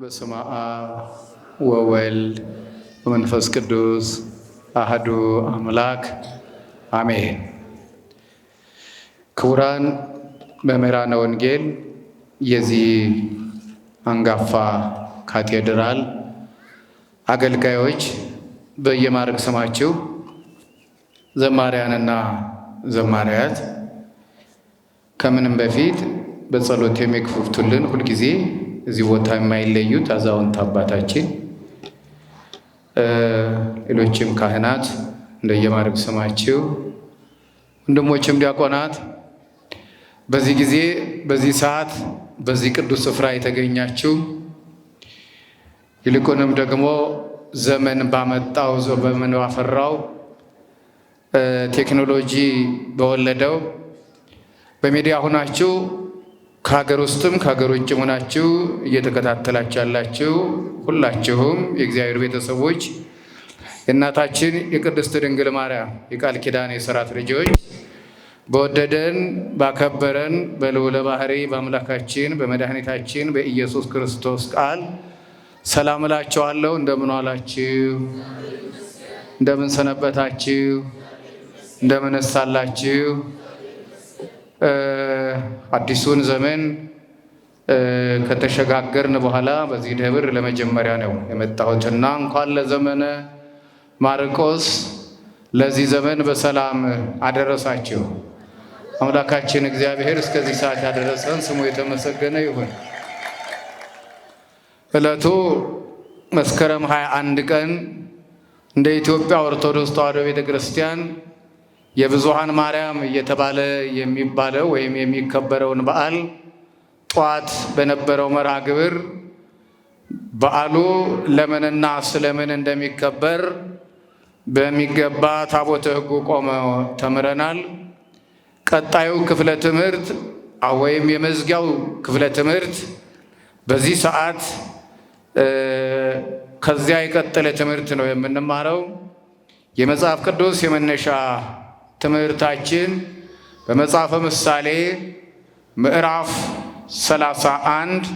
በስመ አብ ወወልድ ወመንፈስ ቅዱስ አህዱ አምላክ አሜን። ክቡራን መምህራነ ወንጌል፣ የዚህ አንጋፋ ካቴድራል አገልጋዮች፣ በየማዕረግ ስማችሁ ዘማሪያንና ዘማሪያት፣ ከምንም በፊት በጸሎት የሚከፍቱልን ሁልጊዜ እዚህ ቦታ የማይለዩት አዛውንት አባታችን፣ ሌሎችም ካህናት እንደየማዕረግ ስማችሁ፣ ወንድሞችም ዲያቆናት፣ በዚህ ጊዜ በዚህ ሰዓት በዚህ ቅዱስ ስፍራ የተገኛችሁ፣ ይልቁንም ደግሞ ዘመን ባመጣው ዘመን ባፈራው ቴክኖሎጂ በወለደው በሚዲያ ሁናችሁ ከሀገር ውስጥም ከሀገር ውጭም ሆናችሁ እየተከታተላችሁ ያላችሁ ሁላችሁም የእግዚአብሔር ቤተሰቦች፣ የእናታችን የቅድስት ድንግል ማርያም የቃል ኪዳን የሥራት ልጆች፣ በወደደን ባከበረን በልዑለ ባሕሪ በአምላካችን በመድኃኒታችን በኢየሱስ ክርስቶስ ቃል ሰላም እላችኋለሁ። እንደምን ዋላችሁ? እንደምን ሰነበታችሁ? እንደምን ሳላችሁ? አዲሱን ዘመን ከተሸጋገርን በኋላ በዚህ ደብር ለመጀመሪያ ነው የመጣሁትና እንኳን ለዘመነ ማርቆስ ለዚህ ዘመን በሰላም አደረሳችሁ። አምላካችን እግዚአብሔር እስከዚህ ሰዓት ያደረሰን ስሙ የተመሰገነ ይሁን። ዕለቱ መስከረም 21 ቀን እንደ ኢትዮጵያ ኦርቶዶክስ ተዋሕዶ ቤተ ክርስቲያን የብዙኃን ማርያም እየተባለ የሚባለው ወይም የሚከበረውን በዓል ጠዋት በነበረው መርሃ ግብር በዓሉ ለምንና ስለምን እንደሚከበር በሚገባ ታቦተ ሕጉ ቆመ ተምረናል። ቀጣዩ ክፍለ ትምህርት ወይም የመዝጊያው ክፍለ ትምህርት በዚህ ሰዓት ከዚያ የቀጠለ ትምህርት ነው የምንማረው። የመጽሐፍ ቅዱስ የመነሻ ትምህርታችን በመጽሐፈ ምሳሌ ምዕራፍ 31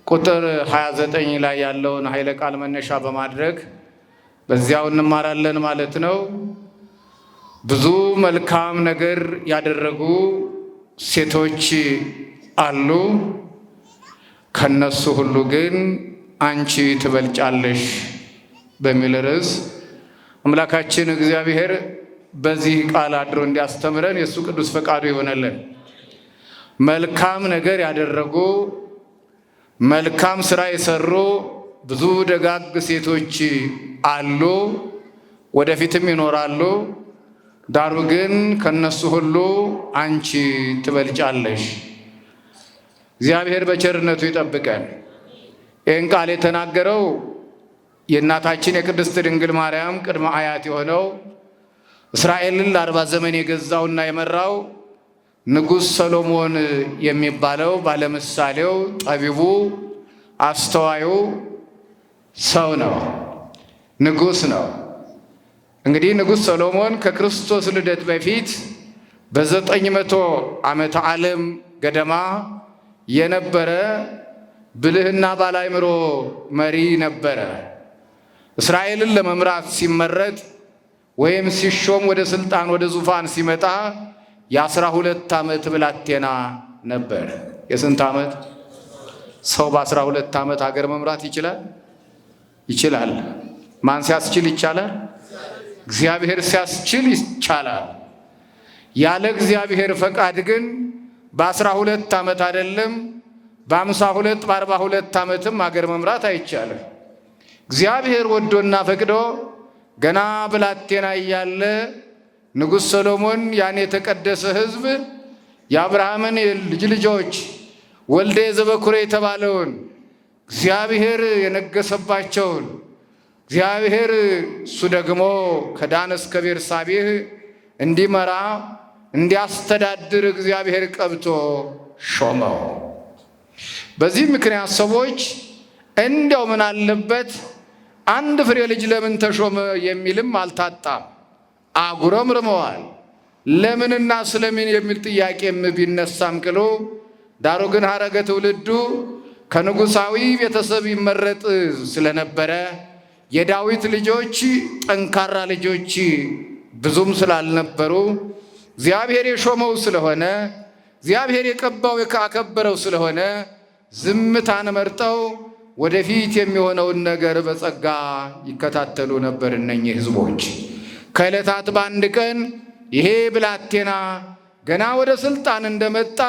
ቁጥር 29 ላይ ያለውን ኃይለ ቃል መነሻ በማድረግ በዚያው እንማራለን ማለት ነው። ብዙ መልካም ነገር ያደረጉ ሴቶች አሉ። ከነሱ ሁሉ ግን አንቺ ትበልጫለሽ በሚል ርዕስ አምላካችን እግዚአብሔር በዚህ ቃል አድሮ እንዲያስተምረን የእሱ ቅዱስ ፈቃዱ ይሆነልን። መልካም ነገር ያደረጉ፣ መልካም ስራ የሰሩ ብዙ ደጋግ ሴቶች አሉ፣ ወደፊትም ይኖራሉ። ዳሩ ግን ከነሱ ሁሉ አንቺ ትበልጫለሽ። እግዚአብሔር በቸርነቱ ይጠብቀን። ይህን ቃል የተናገረው የእናታችን የቅድስት ድንግል ማርያም ቅድመ አያት የሆነው፣ እስራኤልን ለ40 ዘመን የገዛውና የመራው ንጉሥ ሰሎሞን የሚባለው ባለምሳሌው፣ ጠቢቡ፣ አስተዋዩ ሰው ነው፣ ንጉሥ ነው። እንግዲህ ንጉሥ ሰሎሞን ከክርስቶስ ልደት በፊት በ900 ዓመተ ዓለም ገደማ የነበረ ብልህና ባለአእምሮ መሪ ነበረ። እስራኤልን ለመምራት ሲመረጥ ወይም ሲሾም፣ ወደ ስልጣን ወደ ዙፋን ሲመጣ የ12 ዓመት ብላቴና ነበር። የስንት ዓመት ሰው በ12 ዓመት ሀገር መምራት ይችላል? ይችላል። ማን ሲያስችል ይቻላል? እግዚአብሔር ሲያስችል ይቻላል። ያለ እግዚአብሔር ፈቃድ ግን በ12 ዓመት አይደለም፣ በ52 በ42 ዓመትም ሀገር መምራት አይቻልም። እግዚአብሔር ወዶና ፈቅዶ ገና ብላቴና እያለ ንጉሥ ሰሎሞን ያን የተቀደሰ ሕዝብ፣ የአብርሃምን ልጅ ልጆች፣ ወልደ ዘበኩሬ የተባለውን፣ እግዚአብሔር የነገሰባቸውን፣ እግዚአብሔር እሱ ደግሞ ከዳን እስከ ቤርሳቤህ እንዲመራ እንዲያስተዳድር እግዚአብሔር ቀብቶ ሾመው። በዚህ ምክንያት ሰዎች እንዲያው ምን አለበት አንድ ፍሬ ልጅ ለምን ተሾመ የሚልም አልታጣም። አጉረምርመዋል። ለምንና ስለምን የሚል ጥያቄም ቢነሳም ቅሉ ዳሩ ግን ሐረገ ትውልዱ ከንጉሳዊ ቤተሰብ ይመረጥ ስለነበረ የዳዊት ልጆች ጠንካራ ልጆች ብዙም ስላልነበሩ እግዚአብሔር የሾመው ስለሆነ እግዚአብሔር የቀባው ያከበረው ስለሆነ ዝምታን መርጠው ወደፊት የሚሆነውን ነገር በጸጋ ይከታተሉ ነበር እነኚህ ሕዝቦች። ከዕለታት በአንድ ቀን ይሄ ብላቴና ገና ወደ ስልጣን እንደመጣ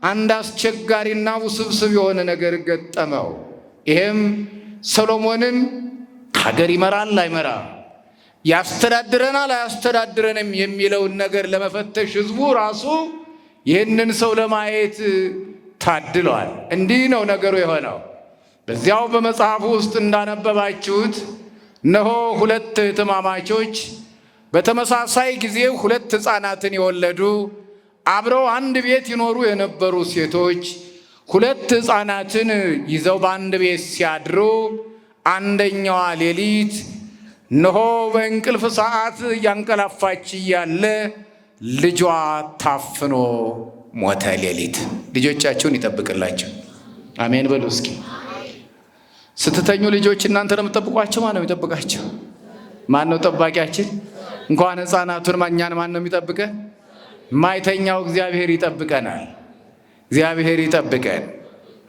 አንድ አስቸጋሪና ውስብስብ የሆነ ነገር ገጠመው። ይሄም ሰሎሞንን ሀገር ይመራል አይመራ፣ ያስተዳድረናል አያስተዳድረንም የሚለውን ነገር ለመፈተሽ ህዝቡ ራሱ ይህንን ሰው ለማየት ታድሏል። እንዲህ ነው ነገሩ የሆነው። በዚያው በመጽሐፉ ውስጥ እንዳነበባችሁት እነሆ ሁለት እህትማማቾች በተመሳሳይ ጊዜ ሁለት ሕፃናትን የወለዱ አብረው አንድ ቤት ይኖሩ የነበሩ ሴቶች ሁለት ሕፃናትን ይዘው በአንድ ቤት ሲያድሩ አንደኛዋ ሌሊት እነሆ በእንቅልፍ ሰዓት እያንቀላፋች እያለ ልጇ ታፍኖ ሞተ። ሌሊት ልጆቻችሁን ይጠብቅላቸው። አሜን በሉ እስኪ። ስትተኙ ልጆች እናንተ ነው የምትጠብቋቸው? ማን ነው የሚጠብቃቸው? ማን ነው ጠባቂያችን? እንኳን ሕፃናቱን እኛን ማን ነው የሚጠብቀን? ማይተኛው እግዚአብሔር ይጠብቀናል። እግዚአብሔር ይጠብቀን።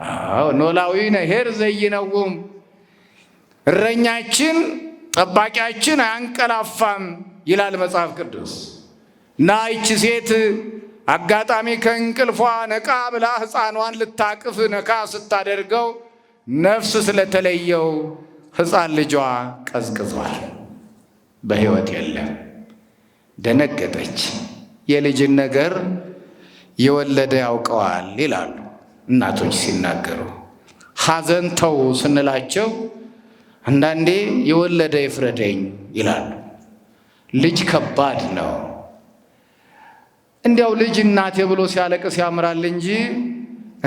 አዎ ኖላዊ ነሄር ዘይነውም፣ እረኛችን ጠባቂያችን አያንቀላፋም ይላል መጽሐፍ ቅዱስ። እና ይቺ ሴት አጋጣሚ ከእንቅልፏ ነቃ ብላ ሕፃኗን ልታቅፍ ነካ ስታደርገው ነፍስ ስለተለየው ሕፃን ልጇ ቀዝቅዟል፣ በሕይወት የለም። ደነገጠች። የልጅን ነገር የወለደ ያውቀዋል ይላሉ እናቶች ሲናገሩ። ሐዘን ተው ስንላቸው አንዳንዴ የወለደ ይፍረደኝ ይላሉ። ልጅ ከባድ ነው። እንዲያው ልጅ እናቴ ብሎ ሲያለቅስ ያምራል እንጂ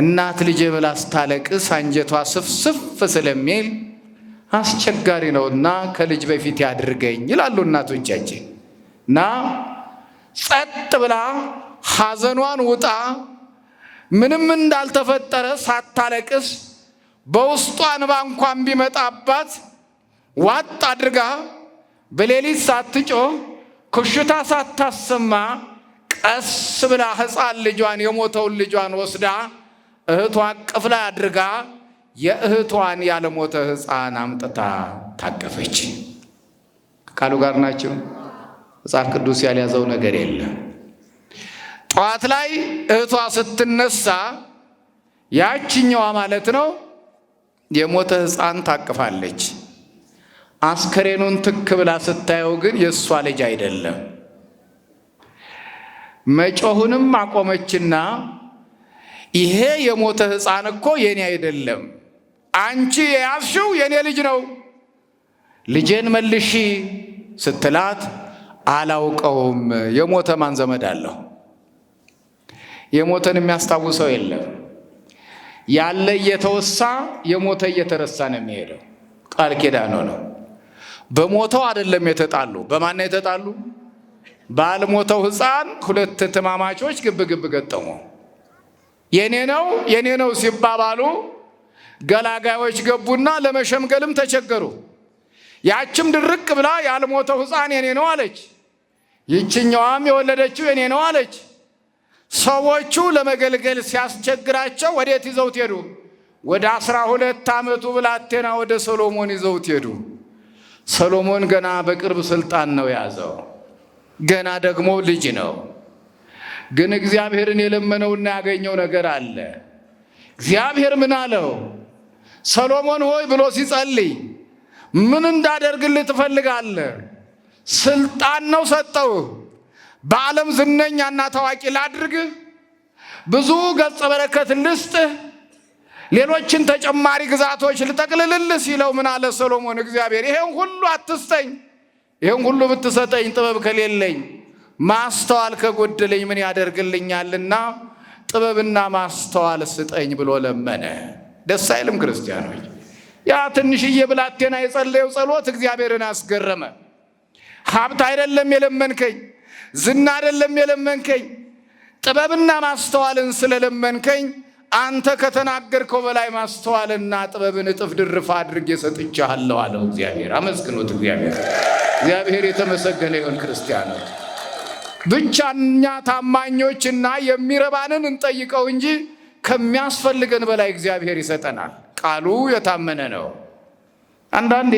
እናት ልጄ ብላ ስታለቅስ አንጀቷ ስፍስፍ ስለሚል አስቸጋሪ ነውና ከልጅ በፊት ያድርገኝ ይላሉ እናቶቻችን። እና ጸጥ ብላ ሐዘኗን ውጣ ምንም እንዳልተፈጠረ ሳታለቅስ በውስጧ እንባ እንኳን ቢመጣባት ዋጥ አድርጋ በሌሊት ሳትጮህ ኮሽታ ሳታሰማ ቀስ ብላ ሕፃን ልጇን የሞተውን ልጇን ወስዳ እህቷ እቅፍ ላይ አድርጋ የእህቷን ያለሞተ ሕፃን አምጥታ ታቀፈች። ቃሉ ጋር ናቸው። መጽሐፍ ቅዱስ ያልያዘው ነገር የለም። ጠዋት ላይ እህቷ ስትነሳ ያችኛዋ ማለት ነው የሞተ ሕፃን ታቅፋለች። አስከሬኑን ትክ ብላ ስታየው ግን የእሷ ልጅ አይደለም። መጮሁንም አቆመችና ይሄ የሞተ ሕፃን እኮ የኔ አይደለም፣ አንቺ የያዝሽው የኔ ልጅ ነው፣ ልጄን መልሺ ስትላት አላውቀውም፣ የሞተ ማን ዘመድ አለሁ? የሞተን የሚያስታውሰው የለም። ያለ እየተወሳ የሞተ እየተረሳ ነው የሚሄደው። ቃል ኪዳኑ ነው። በሞተው አይደለም የተጣሉ። በማን ነው የተጣሉ? ባልሞተው ሕፃን ሁለት ትማማቾች ግብ ግብ ገጠሙ። የኔ ነው የኔ ነው ሲባባሉ ገላጋዮች ገቡና ለመሸምገልም ተቸገሩ። ያችም ድርቅ ብላ ያልሞተው ሕፃን የኔ ነው አለች። ይችኛዋም የወለደችው የኔ ነው አለች። ሰዎቹ ለመገልገል ሲያስቸግራቸው ወዴት ይዘውት ሄዱ? ወደ 12 ዓመቱ ብላቴና ወደ ሰሎሞን ይዘውት ሄዱ። ሰሎሞን ገና በቅርብ ስልጣን ነው የያዘው። ገና ደግሞ ልጅ ነው። ግን እግዚአብሔርን የለመነውና ያገኘው ነገር አለ። እግዚአብሔር ምን አለው? ሰሎሞን ሆይ ብሎ ሲጸልይ ምን እንዳደርግልህ ትፈልጋለህ? ስልጣን ነው ሰጠውህ። በዓለም ዝነኛና ታዋቂ ላድርግህ፣ ብዙ ገጸ በረከት ልስጥህ፣ ሌሎችን ተጨማሪ ግዛቶች ልጠቅልልልህ ሲለው ምን አለ ሰሎሞን? እግዚአብሔር ይሄን ሁሉ አትስጠኝ፣ ይሄን ሁሉ ብትሰጠኝ ጥበብ ከሌለኝ ማስተዋል ከጎደለኝ ምን ያደርግልኛልና ጥበብና ማስተዋል ስጠኝ ብሎ ለመነ። ደስ አይልም ክርስቲያኖች? ያ ትንሽዬ ብላቴና የጸለየው ጸሎት እግዚአብሔርን አስገረመ። ሀብት አይደለም የለመንከኝ፣ ዝና አይደለም የለመንከኝ፣ ጥበብና ማስተዋልን ስለለመንከኝ አንተ ከተናገርከው በላይ ማስተዋልና ጥበብን እጥፍ ድርፍ አድርጌ ሰጥቼሃለሁ አለው እግዚአብሔር። አመስግኑት እግዚአብሔር። እግዚአብሔር የተመሰገነ ይሁን። ክርስቲያኖች ብቻ እኛ ታማኞችና የሚረባንን እንጠይቀው እንጂ ከሚያስፈልገን በላይ እግዚአብሔር ይሰጠናል። ቃሉ የታመነ ነው። አንዳንዴ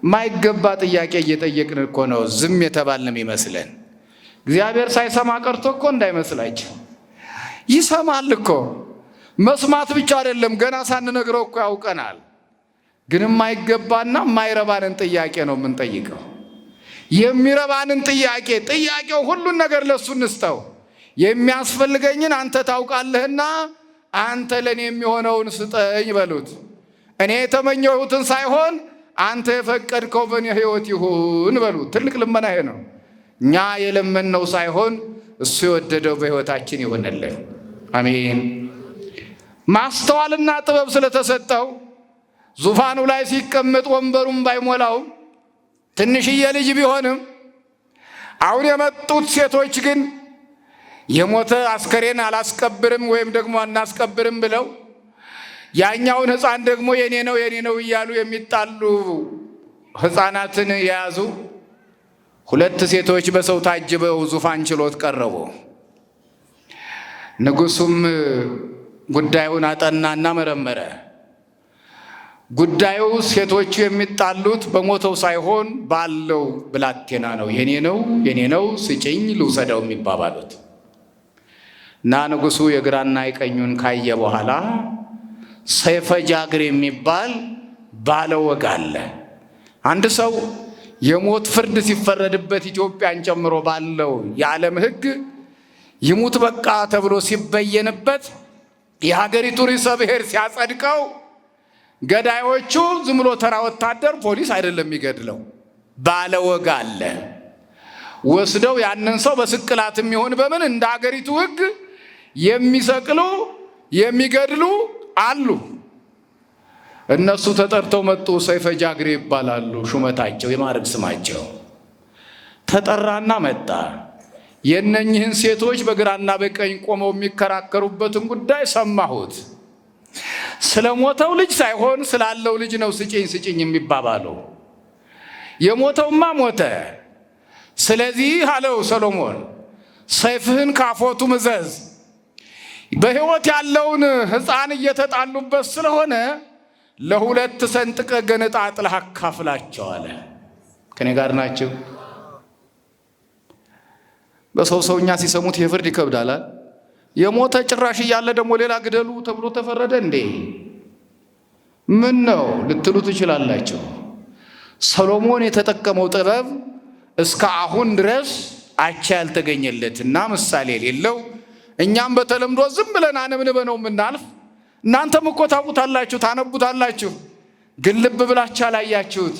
ማይገባ ጥያቄ እየጠየቅን እኮ ነው ዝም የተባልን የሚመስለን። እግዚአብሔር ሳይሰማ ቀርቶ እኮ እንዳይመስላችሁ፣ ይሰማል እኮ። መስማት ብቻ አይደለም፣ ገና ሳንነግረው እኮ ያውቀናል። ግን የማይገባና የማይረባንን ጥያቄ ነው የምንጠይቀው። የሚረባንን ጥያቄ ጥያቄው ሁሉን ነገር ለሱ እንስጠው። የሚያስፈልገኝን አንተ ታውቃለህና አንተ ለእኔ የሚሆነውን ስጠኝ በሉት። እኔ የተመኘሁትን ሳይሆን አንተ የፈቀድከው በእኔ ሕይወት ይሁን በሉት። ትልቅ ልመና ይሄ ነው። እኛ የለመንነው ሳይሆን እሱ የወደደው በሕይወታችን ይሆንልን። አሜን። ማስተዋልና ጥበብ ስለተሰጠው ዙፋኑ ላይ ሲቀመጥ ወንበሩም ባይሞላውም ትንሽዬ ልጅ ቢሆንም አሁን የመጡት ሴቶች ግን የሞተ አስከሬን አላስቀብርም ወይም ደግሞ አናስቀብርም ብለው ያኛውን ሕፃን ደግሞ የኔ ነው የኔ ነው እያሉ የሚጣሉ ሕፃናትን የያዙ ሁለት ሴቶች በሰው ታጅበው ዙፋን ችሎት ቀረቡ። ንጉሱም ጉዳዩን አጠናና መረመረ። ጉዳዩ ሴቶቹ የሚጣሉት በሞተው ሳይሆን ባለው ብላቴና ነው። የኔ ነው የኔ ነው ስጭኝ ልውሰደው የሚባባሉት እና ንጉሱ የግራና የቀኙን ካየ በኋላ ሰይፈ ጃግር የሚባል ባለወግ አለ። አንድ ሰው የሞት ፍርድ ሲፈረድበት ኢትዮጵያን ጨምሮ ባለው የዓለም ሕግ ይሙት በቃ ተብሎ ሲበየንበት የሀገሪቱ ርዕሰ ብሔር ሲያጸድቀው ገዳዮቹ ዝም ብሎ ተራ ወታደር ፖሊስ አይደለም የሚገድለው፣ ባለወግ አለ። ወስደው ያንን ሰው በስቅላትም ይሁን በምን እንደ ሀገሪቱ ሕግ የሚሰቅሉ የሚገድሉ አሉ። እነሱ ተጠርተው መጡ። ሰይፈ ጃግሬ ይባላሉ። ሹመታቸው የማዕረግ ስማቸው ተጠራና መጣ። የእነኝህን ሴቶች በግራና በቀኝ ቆመው የሚከራከሩበትን ጉዳይ ሰማሁት። ስለሞተው ልጅ ሳይሆን ስላለው ልጅ ነው ስጭኝ ስጭኝ የሚባባለው። የሞተውማ ሞተ። ስለዚህ አለው ሰሎሞን፣ ሰይፍህን ካፎቱ ምዘዝ። በሕይወት ያለውን ሕፃን እየተጣሉበት ስለሆነ ለሁለት ሰንጥቀ ገነጣጥለህ አካፍላቸው አለ። ከኔ ጋር ናቸው። በሰው ሰውኛ ሲሰሙት የፍርድ ይከብዳል። የሞተ ጭራሽ እያለ ደግሞ ሌላ ግደሉ ተብሎ ተፈረደ እንዴ? ምን ነው ልትሉ ትችላላችሁ። ሰሎሞን የተጠቀመው ጥበብ እስከ አሁን ድረስ አቻ ያልተገኘለትና ምሳሌ የሌለው፣ እኛም በተለምዶ ዝም ብለን አነብንበ ነው የምናልፍ። እናንተም እኮ ታውቁታላችሁ፣ ታነቡታላችሁ፣ ግን ልብ ብላችሁ አላያችሁት።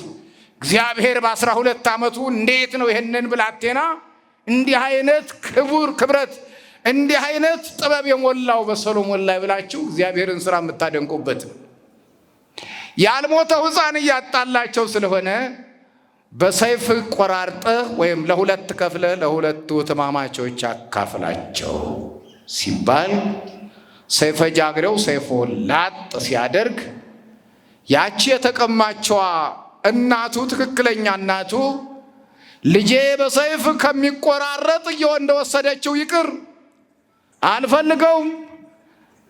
እግዚአብሔር በ12 ዓመቱ እንዴት ነው ይህንን ብላቴና እንዲህ አይነት ክቡር ክብረት እንዲህ አይነት ጥበብ የሞላው በሰሎሞን ላይ ብላችሁ እግዚአብሔርን ስራ የምታደንቁበት። ያልሞተው ሕፃን እያጣላቸው ስለሆነ በሰይፍ ቆራርጠህ ወይም ለሁለት ከፍለህ ለሁለቱ ትማማቾች አካፍላቸው ሲባል ሰይፈ ጃግሬው ሰይፎ ላጥ ሲያደርግ ያቺ የተቀማቸዋ እናቱ ትክክለኛ እናቱ ልጄ በሰይፍ ከሚቆራረጥ እንደወሰደችው ይቅር አልፈልገውም፣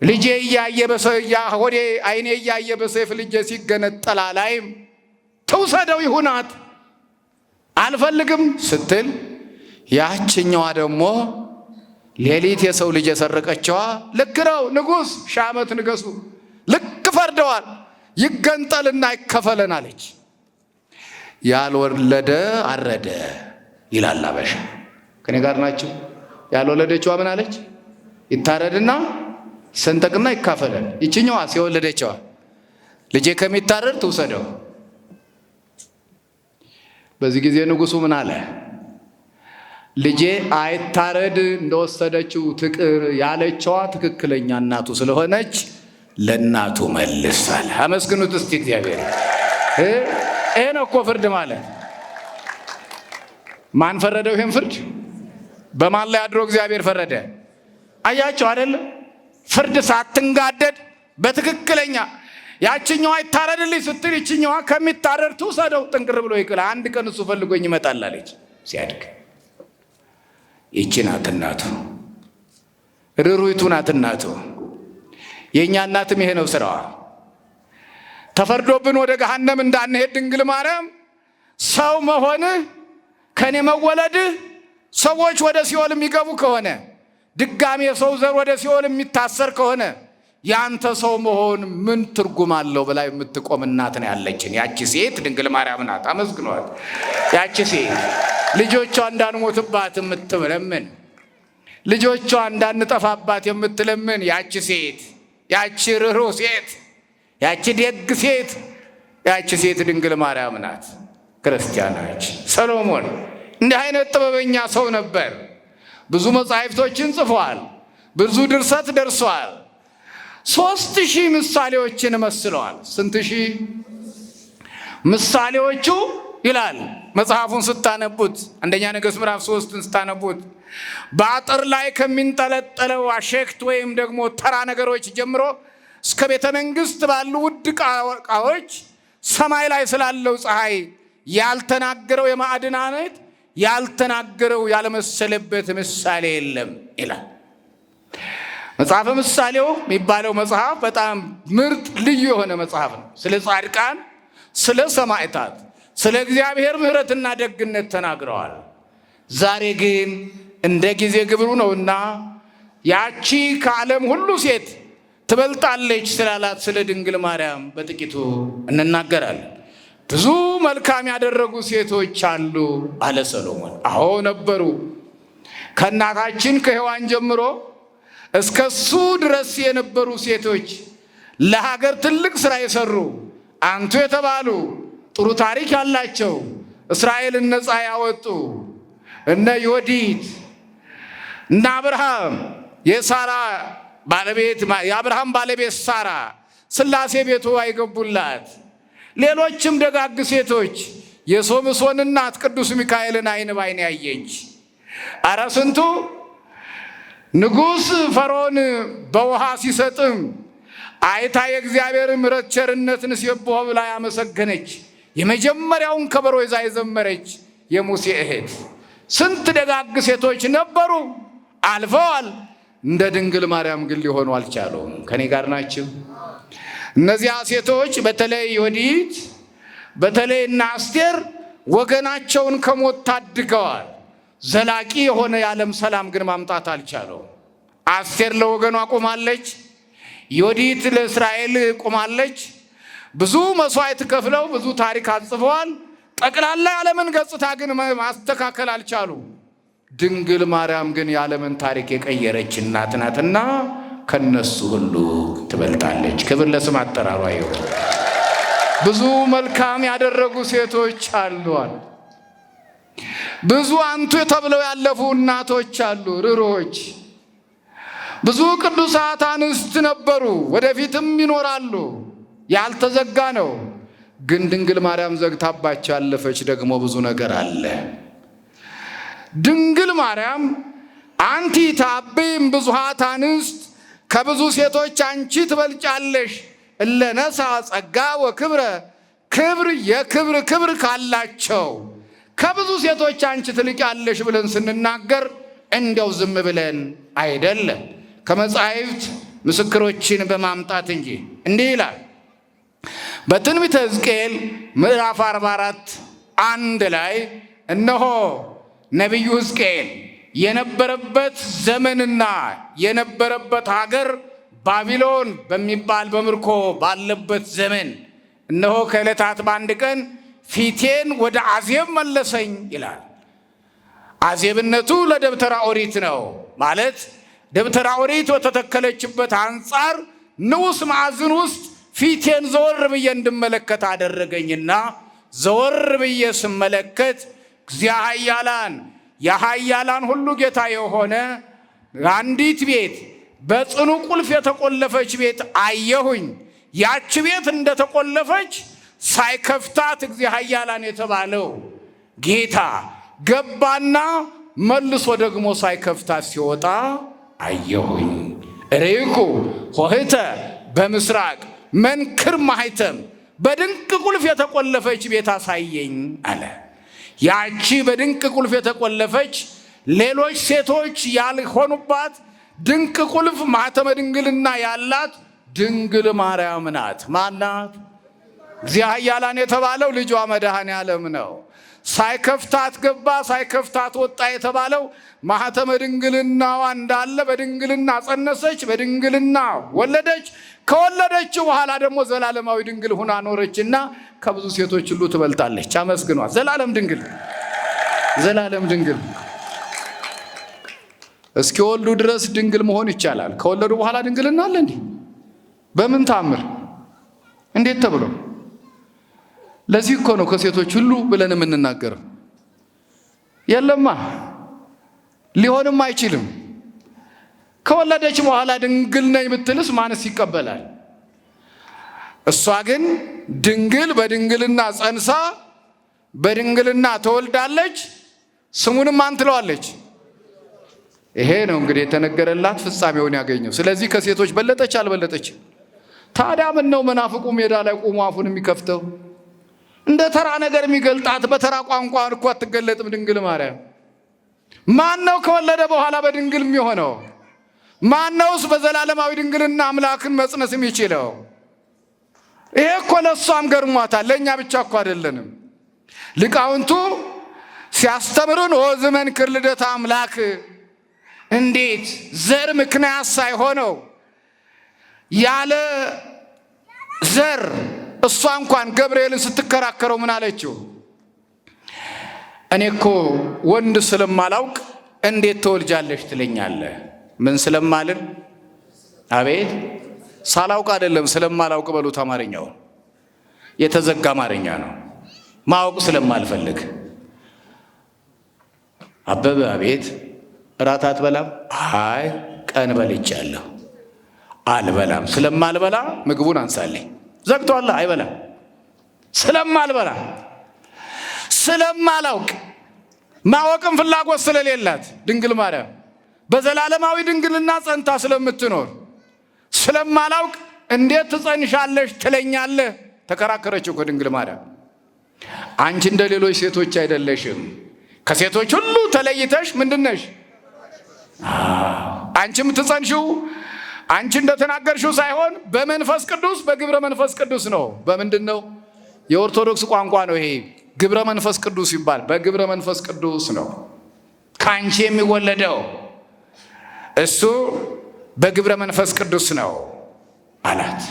ልጄ እያየ ሆዴ አይኔ እያየ በሰይፍ ልጄ ሲገነጠል አላይም፣ ትውሰደው ይሁናት አልፈልግም ስትል፣ ያችኛዋ ደግሞ ሌሊት የሰው ልጅ የሰረቀችዋ ልክ ነው ንጉሥ፣ 1000 ዓመት ንገሱ፣ ልክ ፈርደዋል፣ ይገንጠልና ይከፈለን አለች። ያልወለደ አረደ ይላል አበሻ። ከኔ ጋር ናቸው። ያልወለደችዋ ምን አለች? ይታረድና ሰንጠቅና ይካፈለን። ይችኛዋ የወለደችዋ ልጄ ከሚታረድ ትውሰደው። በዚህ ጊዜ ንጉሱ ምን አለ? ልጄ አይታረድ እንደወሰደችው ትቅር ያለችዋ ትክክለኛ እናቱ ስለሆነች ለእናቱ መልስ አለ። አመስግኑት እስቲ እግዚአብሔር። ይሄ ነው እኮ ፍርድ ማለት። ማን ፈረደው ይሄን ፍርድ? በማን ላይ አድሮ እግዚአብሔር ፈረደ? አያቸው አይደለም? ፍርድ ሳትንጋደድ በትክክለኛ ያችኛዋ ይታረድልኝ ስትል ይችኛዋ ከሚታረድ ትውሰደው ጥንቅር ብሎ ይቅል አንድ ቀን እሱ ፈልጎኝ ይመጣል አለች። ሲያድግ ይቺ ናት እናቱ፣ ርሩይቱ ናት እናቱ። የእኛ እናትም ይሄ ነው ስራዋ። ተፈርዶብን ወደ ገሃነም እንዳንሄድ ድንግል ማርያም ሰው መሆንህ ከኔ መወለድህ ሰዎች ወደ ሲኦል የሚገቡ ከሆነ ድጋሚ የሰው ዘር ወደ ሲኦል የሚታሰር ከሆነ ያንተ ሰው መሆን ምን ትርጉም አለው ብላ የምትቆም እናት ነው ያለችን። ያቺ ሴት ድንግል ማርያም ናት። አመስግኗት። ያቺ ሴት ልጆቿ እንዳንሞትባት የምትለምን፣ ልጆቿ እንዳንጠፋባት የምትለምን ያቺ ሴት፣ ያቺ ርኅሩህ ሴት፣ ያቺ ደግ ሴት፣ ያቺ ሴት ድንግል ማርያም ናት። ክርስቲያኖች፣ ሰሎሞን እንዲህ አይነት ጥበበኛ ሰው ነበር። ብዙ መጻሕፍቶችን ጽፏል። ብዙ ድርሰት ደርሷል። 3000 ምሳሌዎችን መስለዋል። ስንት ሺህ ምሳሌዎቹ ይላል መጽሐፉን ስታነቡት፣ አንደኛ ነገሥት ምዕራፍ 3ን ስታነቡት በአጥር ላይ ከሚንጠለጠለው አሸክት ወይም ደግሞ ተራ ነገሮች ጀምሮ እስከ ቤተ መንግስት ባሉ ውድ ዕቃዎች ሰማይ ላይ ስላለው ፀሐይ ያልተናገረው የማዕድን አይነት ያልተናገረው ያልመሰለበት ምሳሌ የለም ይላል። መጽሐፈ ምሳሌው የሚባለው መጽሐፍ በጣም ምርጥ ልዩ የሆነ መጽሐፍ ነው። ስለ ጻድቃን፣ ስለ ሰማዕታት፣ ስለ እግዚአብሔር ምሕረትና ደግነት ተናግረዋል። ዛሬ ግን እንደ ጊዜ ግብሩ ነውና ያቺ ከዓለም ሁሉ ሴት ትበልጣለች ስላላት ስለ ድንግል ማርያም በጥቂቱ እንናገራለን። ብዙ መልካም ያደረጉ ሴቶች አሉ አለ ሰሎሞን። አዎ ነበሩ። ከእናታችን ከሔዋን ጀምሮ እስከ እሱ ድረስ የነበሩ ሴቶች ለሀገር ትልቅ ስራ የሰሩ አንቱ የተባሉ ጥሩ ታሪክ ያላቸው እስራኤልን ነፃ ያወጡ እነ ዮዲት እነ አብርሃም የሳራ ባለቤት የአብርሃም ባለቤት ሳራ ሥላሴ ቤቱ አይገቡላት። ሌሎችም ደጋግ ሴቶች የሶምሶን እናት ቅዱስ ሚካኤልን አይን ባይን ያየች። አረ ስንቱ ንጉሥ ፈርዖን በውሃ ሲሰጥም አይታ የእግዚአብሔር ምሕረት ቸርነትን ሲቦ ብላ ያመሰገነች የመጀመሪያውን ከበሮ ይዛ የዘመረች የሙሴ እህት። ስንት ደጋግ ሴቶች ነበሩ፣ አልፈዋል። እንደ ድንግል ማርያም ግን ሊሆኑ አልቻሉም። ከኔ ጋር ናቸው። እነዚያ ሴቶች በተለይ ዮዲት፣ በተለይ እነ አስቴር ወገናቸውን ከሞት ታድገዋል። ዘላቂ የሆነ የዓለም ሰላም ግን ማምጣት አልቻሉም። አስቴር ለወገኗ ቆማለች። ዮዲት ለእስራኤል ቆማለች። ብዙ መስዋዕት ከፍለው ብዙ ታሪክ አጽፈዋል። ጠቅላላ የዓለምን ገጽታ ግን ማስተካከል አልቻሉ። ድንግል ማርያም ግን የዓለምን ታሪክ የቀየረች እናት ናትና ከነሱ ሁሉ ትበልጣለች። ክብር ለስም አጠራሯ ይሁን። ብዙ መልካም ያደረጉ ሴቶች አሏል። ብዙ አንቱ ተብለው ያለፉ እናቶች አሉ፣ ርኅሩኆች። ብዙ ቅዱሳት አንስት ነበሩ፣ ወደፊትም ይኖራሉ። ያልተዘጋ ነው። ግን ድንግል ማርያም ዘግታባቸው ያለፈች ደግሞ ብዙ ነገር አለ። ድንግል ማርያም አንቲ ታብይም ብዙኃት አንስት፣ ከብዙ ሴቶች አንቺ ትበልጫለሽ። እለነሳ ጸጋ ወክብረ፣ ክብር የክብር ክብር ካላቸው ከብዙ ሴቶች አንቺ ትልቂያለሽ ብለን ስንናገር እንዲያው ዝም ብለን አይደለም፣ ከመጻሕፍት ምስክሮችን በማምጣት እንጂ። እንዲህ ይላል በትንቢተ ሕዝቅኤል ምዕራፍ 44 1 ላይ እነሆ ነቢዩ ሕዝቅኤል የነበረበት ዘመንና የነበረበት ሀገር ባቢሎን በሚባል በምርኮ ባለበት ዘመን እነሆ ከዕለታት በአንድ ቀን ፊቴን ወደ አዜብ መለሰኝ ይላል። አዜብነቱ ለደብተራ ኦሪት ነው። ማለት ደብተራ ኦሪት በተተከለችበት አንጻር ንዑስ ማዕዝን ውስጥ ፊቴን ዘወር ብዬ እንድመለከት አደረገኝና ዘወር ብዬ ስመለከት እግዚአ ኃያላን የኃያላን ሁሉ ጌታ የሆነ አንዲት ቤት በጽኑ ቁልፍ የተቆለፈች ቤት አየሁኝ። ያች ቤት እንደተቆለፈች ሳይከፍታት እግዚአ ኃያላን የተባለው ጌታ ገባና መልሶ ደግሞ ሳይከፍታት ሲወጣ አየሁኝ። ርኢኩ ኆኅተ በምስራቅ መንክር ማኅተም፣ በድንቅ ቁልፍ የተቆለፈች ቤት አሳየኝ አለ። ያቺ በድንቅ ቁልፍ የተቆለፈች ሌሎች ሴቶች ያልሆኑባት ድንቅ ቁልፍ ማኅተመ ድንግልና ያላት ድንግል ማርያም ናት። ማናት? እግዚአ ኃያላን የተባለው ልጇ መድኃኔ ዓለም ነው። ሳይከፍታት ገባ፣ ሳይከፍታት ወጣ የተባለው ማኅተመ ድንግልናዋ እንዳለ በድንግልና ጸነሰች፣ በድንግልና ወለደች። ከወለደችው በኋላ ደግሞ ዘላለማዊ ድንግል ሁና ኖረችና ከብዙ ሴቶች ሁሉ ትበልጣለች። አመስግኗት። ዘላለም ድንግል፣ ዘላለም ድንግል። እስኪወልዱ ድረስ ድንግል መሆን ይቻላል። ከወለዱ በኋላ ድንግልና አለ እንዴ? በምን ታምር? እንዴት ተብሎ? ለዚህ እኮ ነው ከሴቶች ሁሉ ብለን የምንናገረው። የለማ፣ ሊሆንም አይችልም። ከወለደች በኋላ ድንግል ነኝ ብትልስ ማንስ ይቀበላል? እሷ ግን ድንግል በድንግልና ጸንሳ በድንግልና ተወልዳለች። ስሙንም ማን ትለዋለች? ይሄ ነው እንግዲህ የተነገረላት ፍጻሜውን ያገኘው። ስለዚህ ከሴቶች በለጠች አልበለጠች? ታዲያ ምን ነው መናፍቁ ሜዳ ላይ ቆሞ አፉን የሚከፍተው? እንደ ተራ ነገር የሚገልጣት? በተራ ቋንቋ እኮ አትገለጥም ድንግል ማርያም። ማን ነው ከወለደ በኋላ በድንግል የሚሆነው? ማን ነውስ በዘላለማዊ ድንግልና አምላክን መጽነስ የሚችለው? ይሄ እኮ ለእሷም ገርሟታል። ለእኛ ብቻ እኮ አይደለንም። ሊቃውንቱ ሲያስተምሩን ወዝ መንክር ልደታ አምላክ፣ እንዴት ዘር ምክንያት ሳይሆነው ያለ ዘር። እሷ እንኳን ገብርኤልን ስትከራከረው ምን አለችው? እኔ እኮ ወንድ ስለማላውቅ እንዴት ትወልጃለሽ ትለኛለህ? ምን ስለማልን? አቤት፣ ሳላውቅ አይደለም ስለማላውቅ በሉት። አማርኛው የተዘጋ አማርኛ ነው። ማወቅ ስለማልፈልግ። አበበ፣ አቤት፣ እራት አትበላም? አይ፣ ቀን በልቻለሁ፣ አልበላም። ስለማልበላ ምግቡን አንሳልኝ። ዘግቷላ፣ አይበላም። ስለማልበላ፣ ስለማላውቅ፣ ማወቅም ፍላጎት ስለሌላት ድንግል ማርያም በዘላለማዊ ድንግልና ጸንታ ስለምትኖር ስለማላውቅ እንዴት ትጸንሻለሽ ትለኛለህ? ተከራከረችው እኮ ድንግል ማርያም። አንቺ እንደ ሌሎች ሴቶች አይደለሽም። ከሴቶች ሁሉ ተለይተሽ ምንድን ነሽ? አንቺ የምትጸንሺው አንቺ እንደተናገርሽው ሳይሆን በመንፈስ ቅዱስ፣ በግብረ መንፈስ ቅዱስ ነው። በምንድን ነው? የኦርቶዶክስ ቋንቋ ነው ይሄ። ግብረ መንፈስ ቅዱስ ይባል። በግብረ መንፈስ ቅዱስ ነው ከአንቺ የሚወለደው፣ እሱ በግብረ መንፈስ ቅዱስ ነው አላት።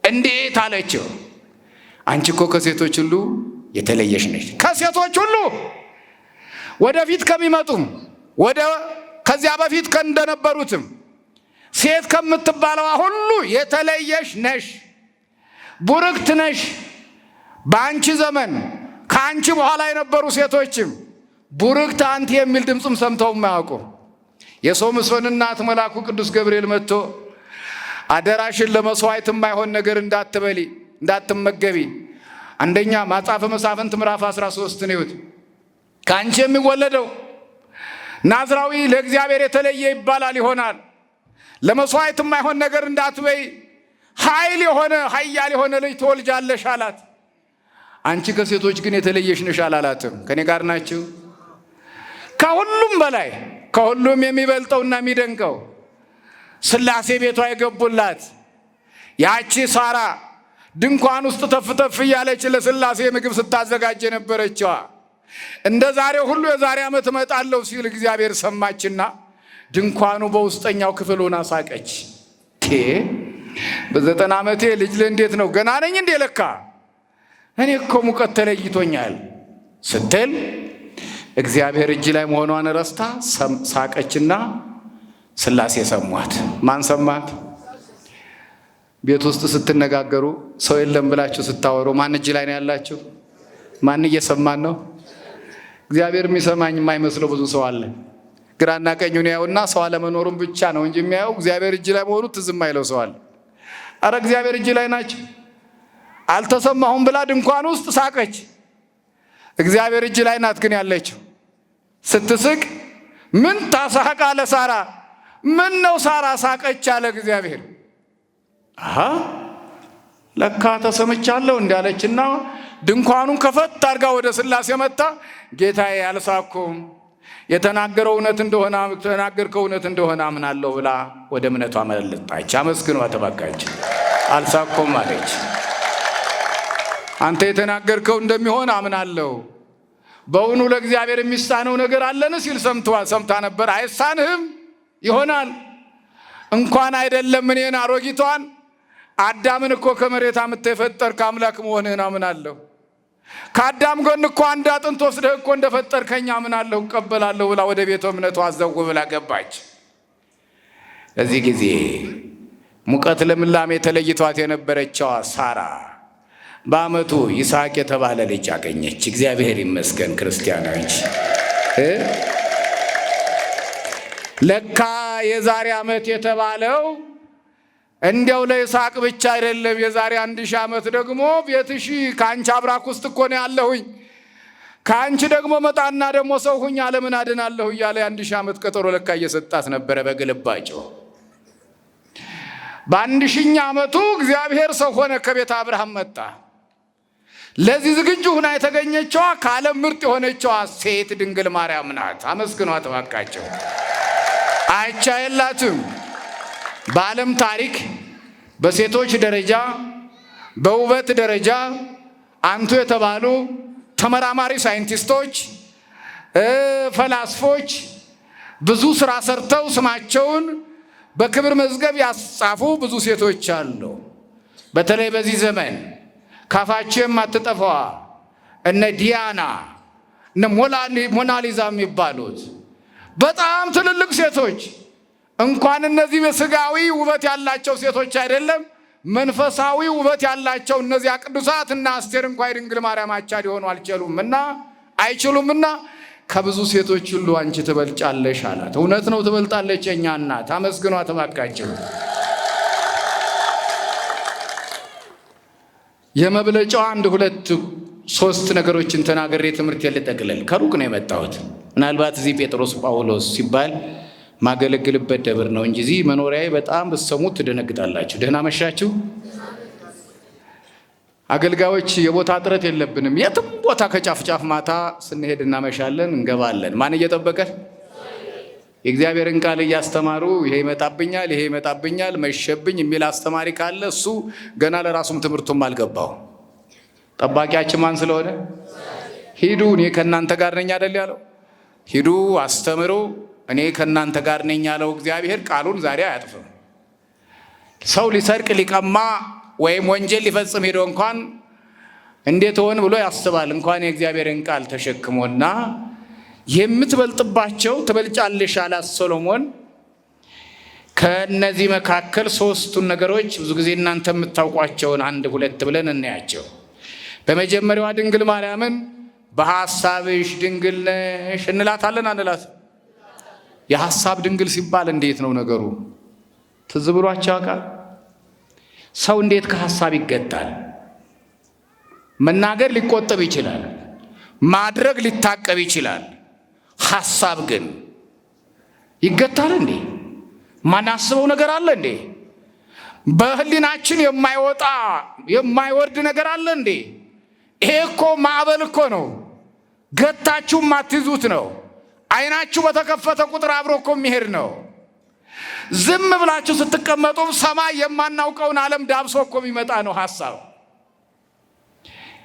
እንዴት አለችው። አንቺ እኮ ከሴቶች ሁሉ የተለየሽ ነሽ። ከሴቶች ሁሉ ወደፊት ከሚመጡም ወደ ከዚያ በፊት እንደነበሩትም ሴት ከምትባለዋ ሁሉ የተለየሽ ነሽ፣ ቡርክት ነሽ። በአንቺ ዘመን ከአንቺ በኋላ የነበሩ ሴቶችም ቡርክት አንቲ የሚል ድምፅም ሰምተው የማያውቁ። የሶምሶን እናት መልአኩ ቅዱስ ገብርኤል መጥቶ አደራሽን ለመስዋዕት የማይሆን ነገር እንዳትበሊ፣ እንዳትመገቢ፣ አንደኛ መጽሐፈ መሳፍንት ምዕራፍ 13 ነው። ከአንቺ የሚወለደው ናዝራዊ ለእግዚአብሔር የተለየ ይባላል ይሆናል። ለመስዋዕት የማይሆን ነገር እንዳትበይ፣ ኃይል የሆነ ኃያል የሆነ ልጅ ትወልጃለሽ አላት። አንቺ ከሴቶች ግን የተለየሽ ነሽ አላላትም። ከኔ ጋር ናችሁ። ከሁሉም በላይ ከሁሉም የሚበልጠውና የሚደንቀው ሥላሴ ቤቷ የገቡላት ያቺ ሳራ ድንኳን ውስጥ ተፍ ተፍ እያለች ለሥላሴ ምግብ ስታዘጋጅ የነበረችዋ እንደ ዛሬው ሁሉ የዛሬ ዓመት እመጣለሁ ሲል እግዚአብሔር ሰማችና ድንኳኑ በውስጠኛው ክፍል ሆና ሳቀች። በ90 ዓመቴ ልጅ እንዴት ነው? ገና ነኝ እንዴ? ለካ እኔ እኮ ሙቀት ተለይቶኛል ስትል እግዚአብሔር እጅ ላይ መሆኗን ረስታ ሳቀችና ሥላሴ ሰሟት። ማን ሰማት? ቤት ውስጥ ስትነጋገሩ ሰው የለም ብላችሁ ስታወሩ ማን እጅ ላይ ነው ያላችሁ? ማን እየሰማን ነው? እግዚአብሔር የሚሰማኝ የማይመስለው ብዙ ሰው አለ። ግራና ቀኙን ያውና ሰው አለመኖሩን ብቻ ነው እንጂ የሚያየው እግዚአብሔር እጅ ላይ መሆኑ ትዝ የማይለው ሰው አለ። አረ እግዚአብሔር እጅ ላይ ናቸው። አልተሰማሁም ብላ ድንኳን ውስጥ ሳቀች። እግዚአብሔር እጅ ላይ ናት ግን ያለችው። ስትስቅ ምን ታሳቃ ለሳራ ምን ነው ሳራ ሳቀች አለ እግዚአብሔር። አሃ ለካ ተሰምቻለሁ እንዳለችና ድንኳኑን ከፈት አድርጋ ወደ ሥላሴ መጣ። ጌታዬ አልሳኩም፣ የተናገረው እውነት እንደሆነ ተናገርከው እውነት እንደሆነ አምናለሁ ብላ ወደ እምነቷ መለጣች። አመስግኗ ተባካች። አልሳኩም አለች። አንተ የተናገርከው እንደሚሆን አምናለሁ። በእውኑ ለእግዚአብሔር የሚሳነው ነገር አለን ሲል ሰምታ ነበር። አይሳንህም፣ ይሆናል። እንኳን አይደለም እኔን አሮጊቷን አዳምን እኮ ከመሬት አምጥተህ የፈጠርክ አምላክ መሆንህን አምናለሁ። ከአዳም ጎን እኮ አንድ አጥንት ወስደህ እኮ እንደፈጠርከኝ አምናለሁ፣ እቀበላለሁ ብላ ወደ ቤተ እምነቷ ዘው ብላ ገባች። እዚህ ጊዜ ሙቀት ልምላሜ ተለይቷት የነበረችዋ ሳራ በዓመቱ ይስሐቅ የተባለ ልጅ አገኘች። እግዚአብሔር ይመስገን። ክርስቲያኖች ለካ የዛሬ ዓመት የተባለው እንዲያው ለይስሐቅ ብቻ አይደለም። የዛሬ 1000 ዓመት ደግሞ ቤትሽ ከአንቺ አብራክ ውስጥ እኮ ነው ያለሁኝ፣ ከአንቺ ደግሞ መጣና ደግሞ ሰው ሁኝ ዓለምን አድናለሁ እያለ የ1000 ዓመት ቀጠሮ ለካ እየሰጣት ነበረ። በግልባቸው በ1000ኛ ዓመቱ እግዚአብሔር ሰው ሆነ፣ ከቤተ አብርሃም መጣ። ለዚህ ዝግጁ ሁና የተገኘችዋ ከዓለም ምርጥ የሆነችዋ ሴት ድንግል ማርያም ናት። አመስግኗት እባካቸው። አቻ የላትም። በዓለም ታሪክ በሴቶች ደረጃ በውበት ደረጃ አንቱ የተባሉ ተመራማሪ ሳይንቲስቶች፣ ፈላስፎች ብዙ ስራ ሰርተው ስማቸውን በክብር መዝገብ ያስጻፉ ብዙ ሴቶች አሉ። በተለይ በዚህ ዘመን ካፋቸው የማትጠፋዋ እነ ዲያና እነ ሞናሊዛ የሚባሉት በጣም ትልልቅ ሴቶች እንኳን እነዚህ በስጋዊ ውበት ያላቸው ሴቶች አይደለም መንፈሳዊ ውበት ያላቸው እነዚያ ቅዱሳት እና አስቴር እንኳ የድንግል ማርያም አቻ ሊሆኑ አይችሉምና ከብዙ ሴቶች ሁሉ አንቺ ትበልጫለሽ አላት። እውነት ነው፣ ትበልጣለች የኛ እናት። አመስግኗት እባካችሁ። የመብለጫው 1 2 3 ነገሮችን ተናግሬ ትምህርት ልጠቅልል። ከሩቅ ነው የመጣሁት። ምናልባት እዚህ ጴጥሮስ ጳውሎስ ሲባል ማገለግልበት ደብር ነው እንጂ እዚህ መኖሪያዬ በጣም ብትሰሙት ትደነግጣላችሁ። ደህና መሻችሁ አገልጋዮች። የቦታ እጥረት የለብንም። የትም ቦታ ከጫፍ ጫፍ ማታ ስንሄድ እናመሻለን፣ እንገባለን። ማን እየጠበቀን? የእግዚአብሔርን ቃል እያስተማሩ ይሄ ይመጣብኛል፣ ይሄ ይመጣብኛል፣ መሸብኝ የሚል አስተማሪ ካለ እሱ ገና ለራሱም ትምህርቱም አልገባው። ጠባቂያችን ማን ስለሆነ ሂዱ እኔ ከእናንተ ጋር ነኝ አይደል ያለው? ሂዱ አስተምሩ እኔ ከእናንተ ጋር ነኝ ያለው እግዚአብሔር ቃሉን ዛሬ አያጥፍም። ሰው ሊሰርቅ ሊቀማ ወይም ወንጀል ሊፈጽም ሄዶ እንኳን እንዴት ሆን ብሎ ያስባል፣ እንኳን የእግዚአብሔርን ቃል ተሸክሞና የምትበልጥባቸው ትበልጫለሽ አላት ሰሎሞን። ከነዚህ መካከል 3ቱን ነገሮች ብዙ ጊዜ እናንተ የምታውቋቸውን 1 2 ብለን እናያቸው። በመጀመሪያዋ ድንግል ማርያምን በሐሳብሽ ድንግል ነሽ እንላታለን አንላት? የሐሳብ ድንግል ሲባል እንዴት ነው ነገሩ? ትዝ ብሏቸው ያውቃል? ሰው እንዴት ከሐሳብ ይገጣል? መናገር ሊቆጠብ ይችላል፣ ማድረግ ሊታቀብ ይችላል። ሐሳብ ግን ይገታል እንዴ? ማናስበው ነገር አለ እንዴ? በህሊናችን የማይወጣ የማይወርድ ነገር አለ እንዴ? ይሄ እኮ ማዕበል እኮ ነው። ገታችሁ ማትይዙት ነው። አይናችሁ በተከፈተ ቁጥር አብሮ እኮ የሚሄድ ነው። ዝም ብላችሁ ስትቀመጡ ሰማይ የማናውቀውን ዓለም ዳብሶ እኮ የሚመጣ ነው ሐሳብ።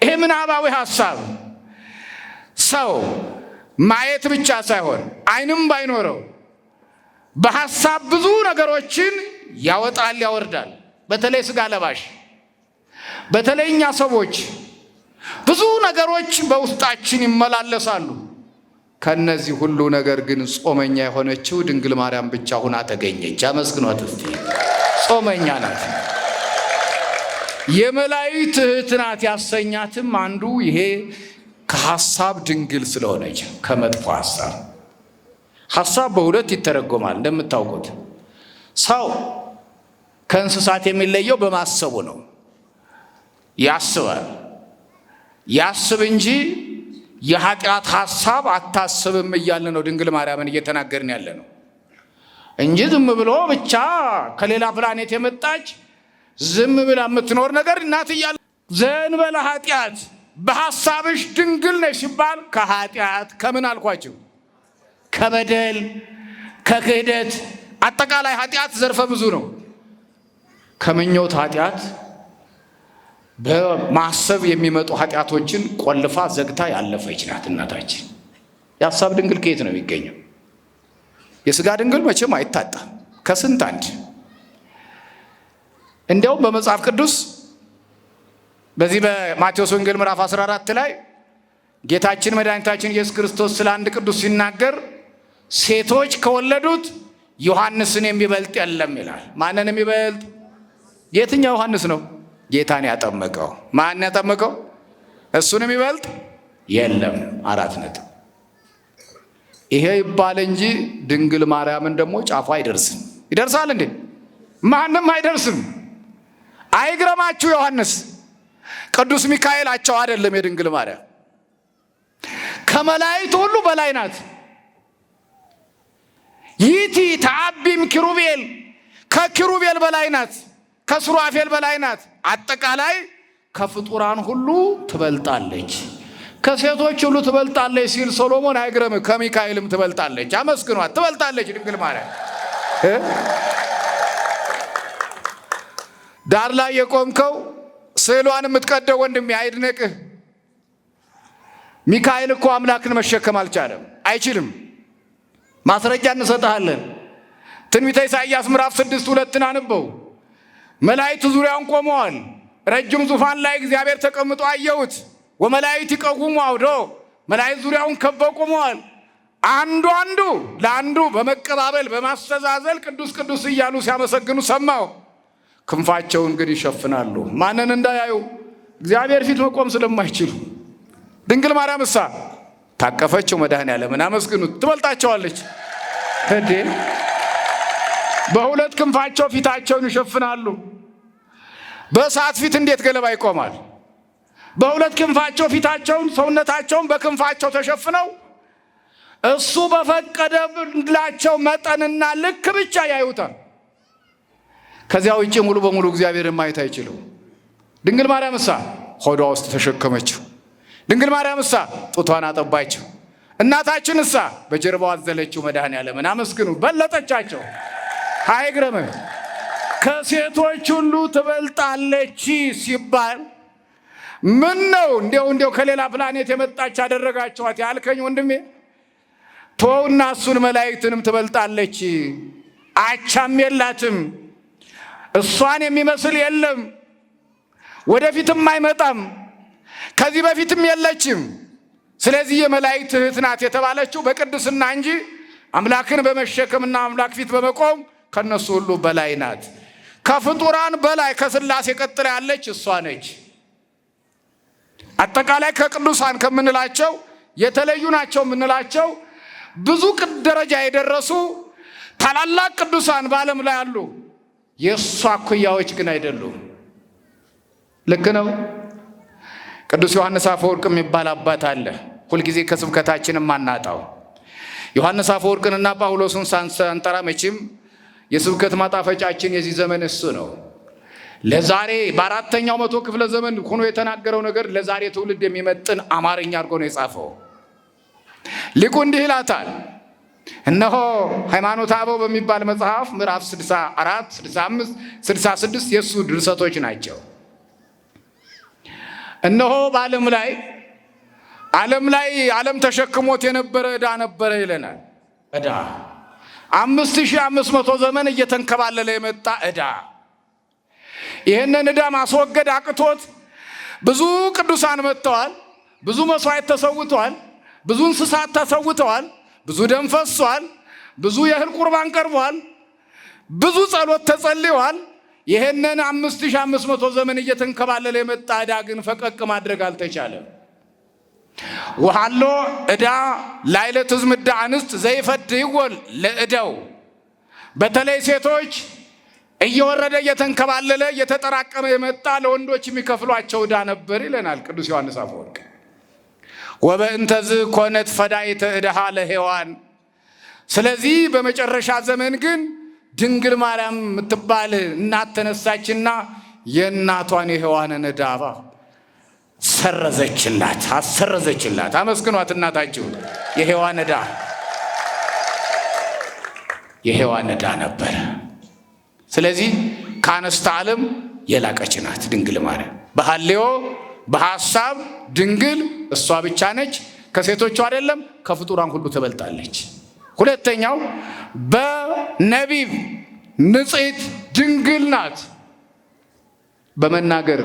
ይሄ ምናባዊ ሐሳብ ሰው ማየት ብቻ ሳይሆን አይንም ባይኖረው በሐሳብ ብዙ ነገሮችን ያወጣል ያወርዳል። በተለይ ስጋ ለባሽ፣ በተለይ እኛ ሰዎች ብዙ ነገሮች በውስጣችን ይመላለሳሉ። ከነዚህ ሁሉ ነገር ግን ጾመኛ የሆነችው ድንግል ማርያም ብቻ ሆና ተገኘች። አመስግኗት እስቲ። ጾመኛ ናት። የመላእክት እህት ናት ያሰኛትም አንዱ ይሄ ከሐሳብ ድንግል ስለሆነች፣ ከመጥፎ ሐሳብ። ሐሳብ በሁለት ይተረጎማል እንደምታውቁት። ሰው ከእንስሳት የሚለየው በማሰቡ ነው። ያስባል። ያስብ እንጂ የኃጢአት ሐሳብ አታስብም እያልን ነው ድንግል ማርያምን እየተናገርን ያለ ነው። እንጂ ዝም ብሎ ብቻ ከሌላ ፕላኔት የመጣች ዝም ብላ የምትኖር ነገር እናት እያለ ዘእንበለ ኃጢአት በሐሳብሽ ድንግል ነሽ ሲባል ከኃጢአት ከምን አልኳቸው? ከበደል፣ ከክህደት። አጠቃላይ ኃጢአት ዘርፈ ብዙ ነው። ከምኞት ኃጢአት፣ በማሰብ የሚመጡ ኃጢአቶችን ቆልፋ ዘግታ ያለፈች ናት እናታችን። የሀሳብ ድንግል ከየት ነው የሚገኘው? የስጋ ድንግል መቼም አይታጣም፣ ከስንት አንድ። እንዲያውም በመጽሐፍ ቅዱስ በዚህ በማቴዎስ ወንጌል ምዕራፍ 14 ላይ ጌታችን መድኃኒታችን ኢየሱስ ክርስቶስ ስለ አንድ ቅዱስ ሲናገር ሴቶች ከወለዱት ዮሐንስን የሚበልጥ የለም ይላል። ማንን የሚበልጥ? የትኛው ዮሐንስ ነው? ጌታን ያጠመቀው። ማን ያጠመቀው? እሱን የሚበልጥ የለም። 4 ነጥብ። ይሄ ይባል እንጂ ድንግል ማርያምን ደግሞ ጫፏ አይደርስም። ይደርሳል እንዴ? ማንም አይደርስም። አይግረማችሁ ዮሐንስ ቅዱስ ሚካኤል አቻው አይደለም። የድንግል ማርያም ከመላእክት ሁሉ በላይ ናት። ይእቲ ተዐቢ እምኪሩቤል፣ ከኪሩቤል በላይ ናት፣ ከሱራፌል በላይ ናት። አጠቃላይ ከፍጡራን ሁሉ ትበልጣለች፣ ከሴቶች ሁሉ ትበልጣለች ሲል ሶሎሞን አይግረም፣ ከሚካኤልም ትበልጣለች። አመስግኗት፣ ትበልጣለች ድንግል ማርያም። ዳር ላይ የቆምከው ስዕሏን የምትቀደው ወንድሜ አይድነቅህ። ሚካኤል እኮ አምላክን መሸከም አልቻለም፣ አይችልም። ማስረጃ እንሰጥሃለን። ትንቢተ ኢሳይያስ ምዕራፍ 6:2ን አንበው። መላእክት ዙሪያውን ቆመዋል። ረጅም ዙፋን ላይ እግዚአብሔር ተቀምጦ አየሁት። ወመላእክት ይቀውሙ አውዶ፣ መላእክት ዙሪያውን ከበው ቆመዋል። አንዱ አንዱ ለአንዱ በመቀባበል በማስተዛዘል ቅዱስ ቅዱስ እያሉ ሲያመሰግኑ ሰማሁ። ክንፋቸውን ግን ይሸፍናሉ፣ ማንን እንዳያዩ? እግዚአብሔር ፊት መቆም ስለማይችሉ። ድንግል ማርያም እሳ ታቀፈችው መድኃኔዓለምን፣ አመስግኑት፣ ትበልጣቸዋለች። እንዴ በሁለት ክንፋቸው ፊታቸውን ይሸፍናሉ። በእሳት ፊት እንዴት ገለባ ይቆማል? በሁለት ክንፋቸው ፊታቸውን ሰውነታቸውን በክንፋቸው ተሸፍነው እሱ በፈቀደላቸው መጠንና ልክ ብቻ ያዩታል። ከዚያ ውጭ ሙሉ በሙሉ እግዚአብሔርን ማየት አይችሉም። ድንግል ማርያም እሳ ሆዷ ውስጥ ተሸከመችው። ድንግል ማርያም እሳ ጡቷን አጠባችው። እናታችን እሳ በጀርባዋ አዘለችው። መድኃኔዓለምን አመስግኑ፣ በለጠቻቸው። አይግረምም? ከሴቶች ሁሉ ትበልጣለች ሲባል ምን ነው እንዲያው እንዲያው ከሌላ ፕላኔት የመጣች አደረጋችኋት ያልከኝ ወንድሜ፣ ተወውና እሱን መላእክትንም ትበልጣለች። አቻም የላትም። እሷን የሚመስል የለም፣ ወደፊትም አይመጣም፣ ከዚህ በፊትም የለችም። ስለዚህ የመላእክት እህት ናት የተባለችው በቅድስና እንጂ አምላክን በመሸከምና አምላክ ፊት በመቆም ከነሱ ሁሉ በላይ ናት። ከፍጡራን በላይ ከሥላሴ ቀጥላ ያለች እሷ ነች። አጠቃላይ ከቅዱሳን ከምንላቸው የተለዩ ናቸው የምንላቸው ብዙ ደረጃ የደረሱ ታላላቅ ቅዱሳን በዓለም ላይ አሉ። የእሷ እኩያዎች ግን አይደሉም። ልክ ነው። ቅዱስ ዮሐንስ አፈወርቅ የሚባል አባት አለ። ሁልጊዜ ከስብከታችን የማናጣው ዮሐንስ አፈወርቅንና ጳውሎስን ሳንጠራ መቼም የስብከት ማጣፈጫችን የዚህ ዘመን እሱ ነው። ለዛሬ በ4ኛው መቶ ክፍለ ዘመን ሆኖ የተናገረው ነገር ለዛሬ ትውልድ የሚመጥን አማርኛ አድርጎ ነው የጻፈው። ሊቁ እንዲህ ይላታል። እነሆ ሃይማኖተ አበው በሚባል መጽሐፍ ምዕራፍ 64፣ 65፣ 66 የእሱ ድርሰቶች ናቸው። እነሆ በዓለም ላይ ዓለም ላይ ዓለም ተሸክሞት የነበረ ዕዳ ነበረ ይለናል። ዕዳ 5500 ዘመን እየተንከባለለ የመጣ ዕዳ። ይህንን ዕዳ ማስወገድ አቅቶት ብዙ ቅዱሳን መጥተዋል። ብዙ መስዋዕት ተሰውተዋል። ብዙ እንስሳት ተሰውተዋል። ብዙ ደም ፈሷል። ብዙ የእህል ቁርባን ቀርቧል። ብዙ ጸሎት ተጸልየዋል። ይህንን 5500 ዘመን እየተንከባለለ የመጣ ዕዳ ግን ፈቀቅ ማድረግ አልተቻለም። ወሃሎ ዕዳ ላዕለ ትዝምዳ አንስት ዘይፈድይዎ ለዕደው፣ በተለይ ሴቶች እየወረደ እየተንከባለለ እየተጠራቀመ የመጣ ለወንዶች የሚከፍሏቸው ዕዳ ነበር ይለናል ቅዱስ ዮሐንስ አፈወርቅ። ወበእንተዝ ኮነት ፈዳይተ ዕዳሃ ለሔዋን፣ ስለዚህ በመጨረሻ ዘመን ግን ድንግል ማርያም የምትባል እናት ተነሳችና የእናቷን የሔዋንን ዕዳ ሰረዘችላት፣ አሰረዘችላት። አመስግኗት እናታችሁ። የሔዋን ዕዳ የሔዋን ዕዳ ነበረ። ስለዚህ ከአንስተ ዓለም የላቀች ናት ድንግል ማርያም። በሐልዮ በሐሳብ ድንግል እሷ ብቻ ነች። ከሴቶቹ አይደለም ከፍጡራን ሁሉ ትበልጣለች። ሁለተኛው በነቢብ ንጽሕት ድንግል ናት። በመናገር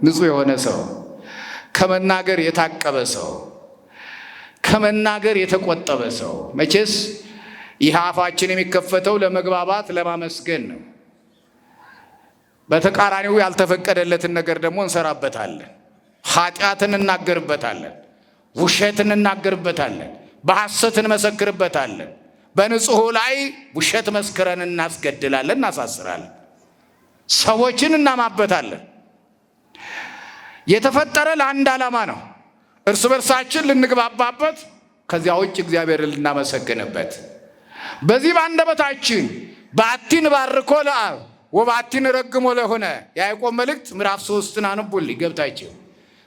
ንጹሕ የሆነ ሰው፣ ከመናገር የታቀበ ሰው፣ ከመናገር የተቆጠበ ሰው። መቼስ ይህ አፋችን የሚከፈተው ለመግባባት ለማመስገን ነው። በተቃራኒው ያልተፈቀደለትን ነገር ደግሞ እንሰራበታለን። ኃጢአትን እናገርበታለን፣ ውሸት እንናገርበታለን፣ በሐሰት እንመሰክርበታለን። በንጹሑ ላይ ውሸት መስክረን እናስገድላለን፣ እናሳስራለን፣ ሰዎችን እናማበታለን። የተፈጠረ ለአንድ ዓላማ ነው፣ እርስ በርሳችን ልንግባባበት፣ ከዚያ ውጭ እግዚአብሔርን ልናመሰግንበት። በዚህ በአንደበታችን በአቲን ባርኮ ለአብ ወበአቲን ረግሞ ለሆነ የያዕቆብ መልእክት ምዕራፍ 3ን አንቡልኝ ገብታችሁ።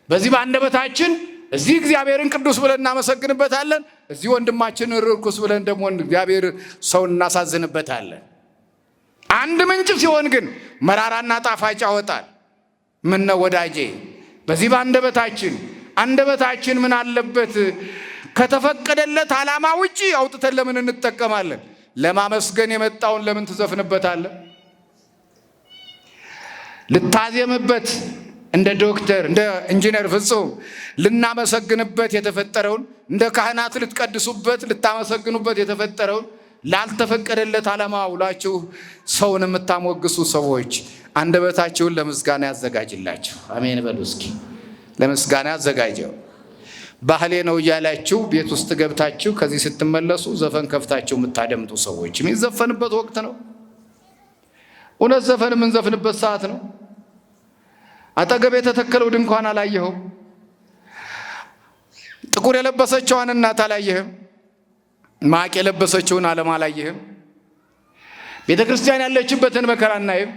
በዚህ በአንደበታችን እዚህ እግዚአብሔርን ቅዱስ ብለን እናመሰግንበታለን፣ እዚህ ወንድማችንን ርኩስ ብለን ደግሞ እግዚአብሔር ሰውን እናሳዝንበታለን። አንድ ምንጭ ሲሆን ግን መራራና ጣፋጭ ያወጣል። ምን ነው ወዳጄ፣ በዚህ በአንደበታችን አንደበታችን ምን አለበት ከተፈቀደለት ዓላማ ውጪ አውጥተን ለምን እንጠቀማለን? ለማመስገን የመጣውን ለምን ትዘፍንበታለህ? ልታዜምበት እንደ ዶክተር እንደ ኢንጂነር ፍጹም ልናመሰግንበት የተፈጠረውን፣ እንደ ካህናት ልትቀድሱበት ልታመሰግኑበት የተፈጠረውን ላልተፈቀደለት ዓላማ ውላችሁ ሰውን የምታሞግሱ ሰዎች አንደበታችሁን ለምስጋና ያዘጋጅላችሁ። አሜን በሉ እስኪ። ለምስጋና ያዘጋጀው። ባህሌ ነው እያላችሁ ቤት ውስጥ ገብታችሁ ከዚህ ስትመለሱ ዘፈን ከፍታችሁ የምታደምጡ ሰዎች የሚዘፈንበት ወቅት ነው። እውነት ዘፈን የምንዘፍንበት ሰዓት ነው። አጠገብ የተተከለው ድንኳን አላየኸው? ጥቁር የለበሰችዋን እናት አላየህም? ማቅ የለበሰችውን ዓለም አላየህም? ቤተ ክርስቲያን ያለችበትን መከራ እናይም?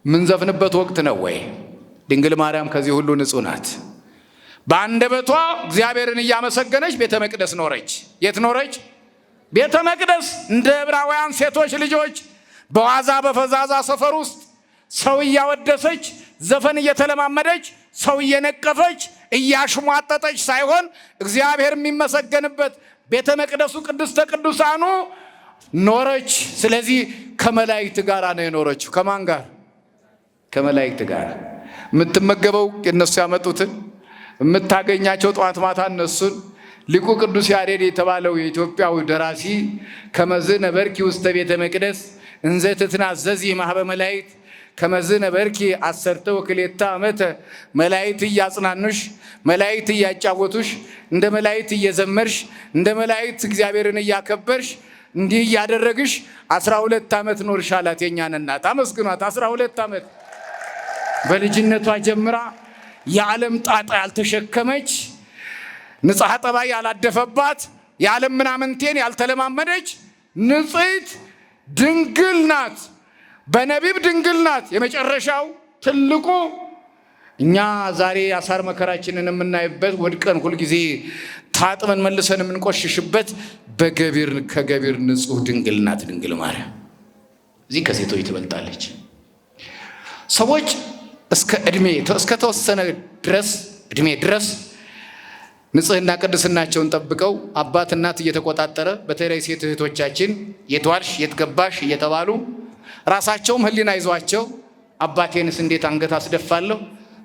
ምንዘፍንበት ወቅት ነው ወይ? ድንግል ማርያም ከዚህ ሁሉ ንጹሕ ናት። በአንደበቷ እግዚአብሔርን እያመሰገነች ቤተ መቅደስ ኖረች። የት ኖረች? ቤተ መቅደስ። እንደ ዕብራውያን ሴቶች ልጆች በዋዛ በፈዛዛ ሰፈር ውስጥ ሰው እያወደሰች ዘፈን እየተለማመደች ሰው እየነቀፈች እያሽሟጠጠች ሳይሆን እግዚአብሔር የሚመሰገንበት ቤተ መቅደሱ ቅድስተ ቅዱሳኑ ኖረች። ስለዚህ ከመላእክት ጋር ነው የኖረችው። ከማን ጋር? ከመላእክት ጋር። የምትመገበው እነሱ ያመጡትን፣ የምታገኛቸው ጠዋት ማታ እነሱን። ሊቁ ቅዱስ ያሬድ የተባለው የኢትዮጵያው ደራሲ ከመዝ ነበርኪ ውስተ ቤተ መቅደስ እንዘ ትትናዘዚ ማህበ መላእክት ከመዝ ነበርኪ 12 ዓመተ፣ መላእክት እያጽናኑሽ፣ መላእክት እያጫወቱሽ፣ እንደ መላእክት እየዘመርሽ፣ እንደ መላእክት እግዚአብሔርን እያከበርሽ እንዲህ እያደረግሽ 12 ዓመት ኖርሽ አላት። የኛን እናት አመስግኗት። 12 ዓመት በልጅነቷ ጀምራ የዓለም ጣጣ ያልተሸከመች፣ ንጽሐ ጠባይ ያላደፈባት፣ የዓለም ምናምንቴን ያልተለማመደች ንጽሕት ድንግል ናት። በነቢብ ድንግል ናት። የመጨረሻው ትልቁ እኛ ዛሬ አሳር መከራችንን የምናይበት፣ ወድቀን ሁልጊዜ ታጥበን መልሰን የምንቆሽሽበት በገቢር ከገቢር ንጹሕ ድንግል ናት ድንግል ማርያም። እዚህ ከሴቶች ትበልጣለች። ሰዎች እስከ እድሜ እስከ ተወሰነ ድረስ እድሜ ድረስ ንጽህና ቅድስናቸውን ጠብቀው አባት እናት እየተቆጣጠረ፣ በተለይ ሴት እህቶቻችን የት ዋልሽ የት ገባሽ እየተባሉ ራሳቸውም ሕሊና ይዟቸው አባቴንስ እንዴት አንገት አስደፋለሁ፣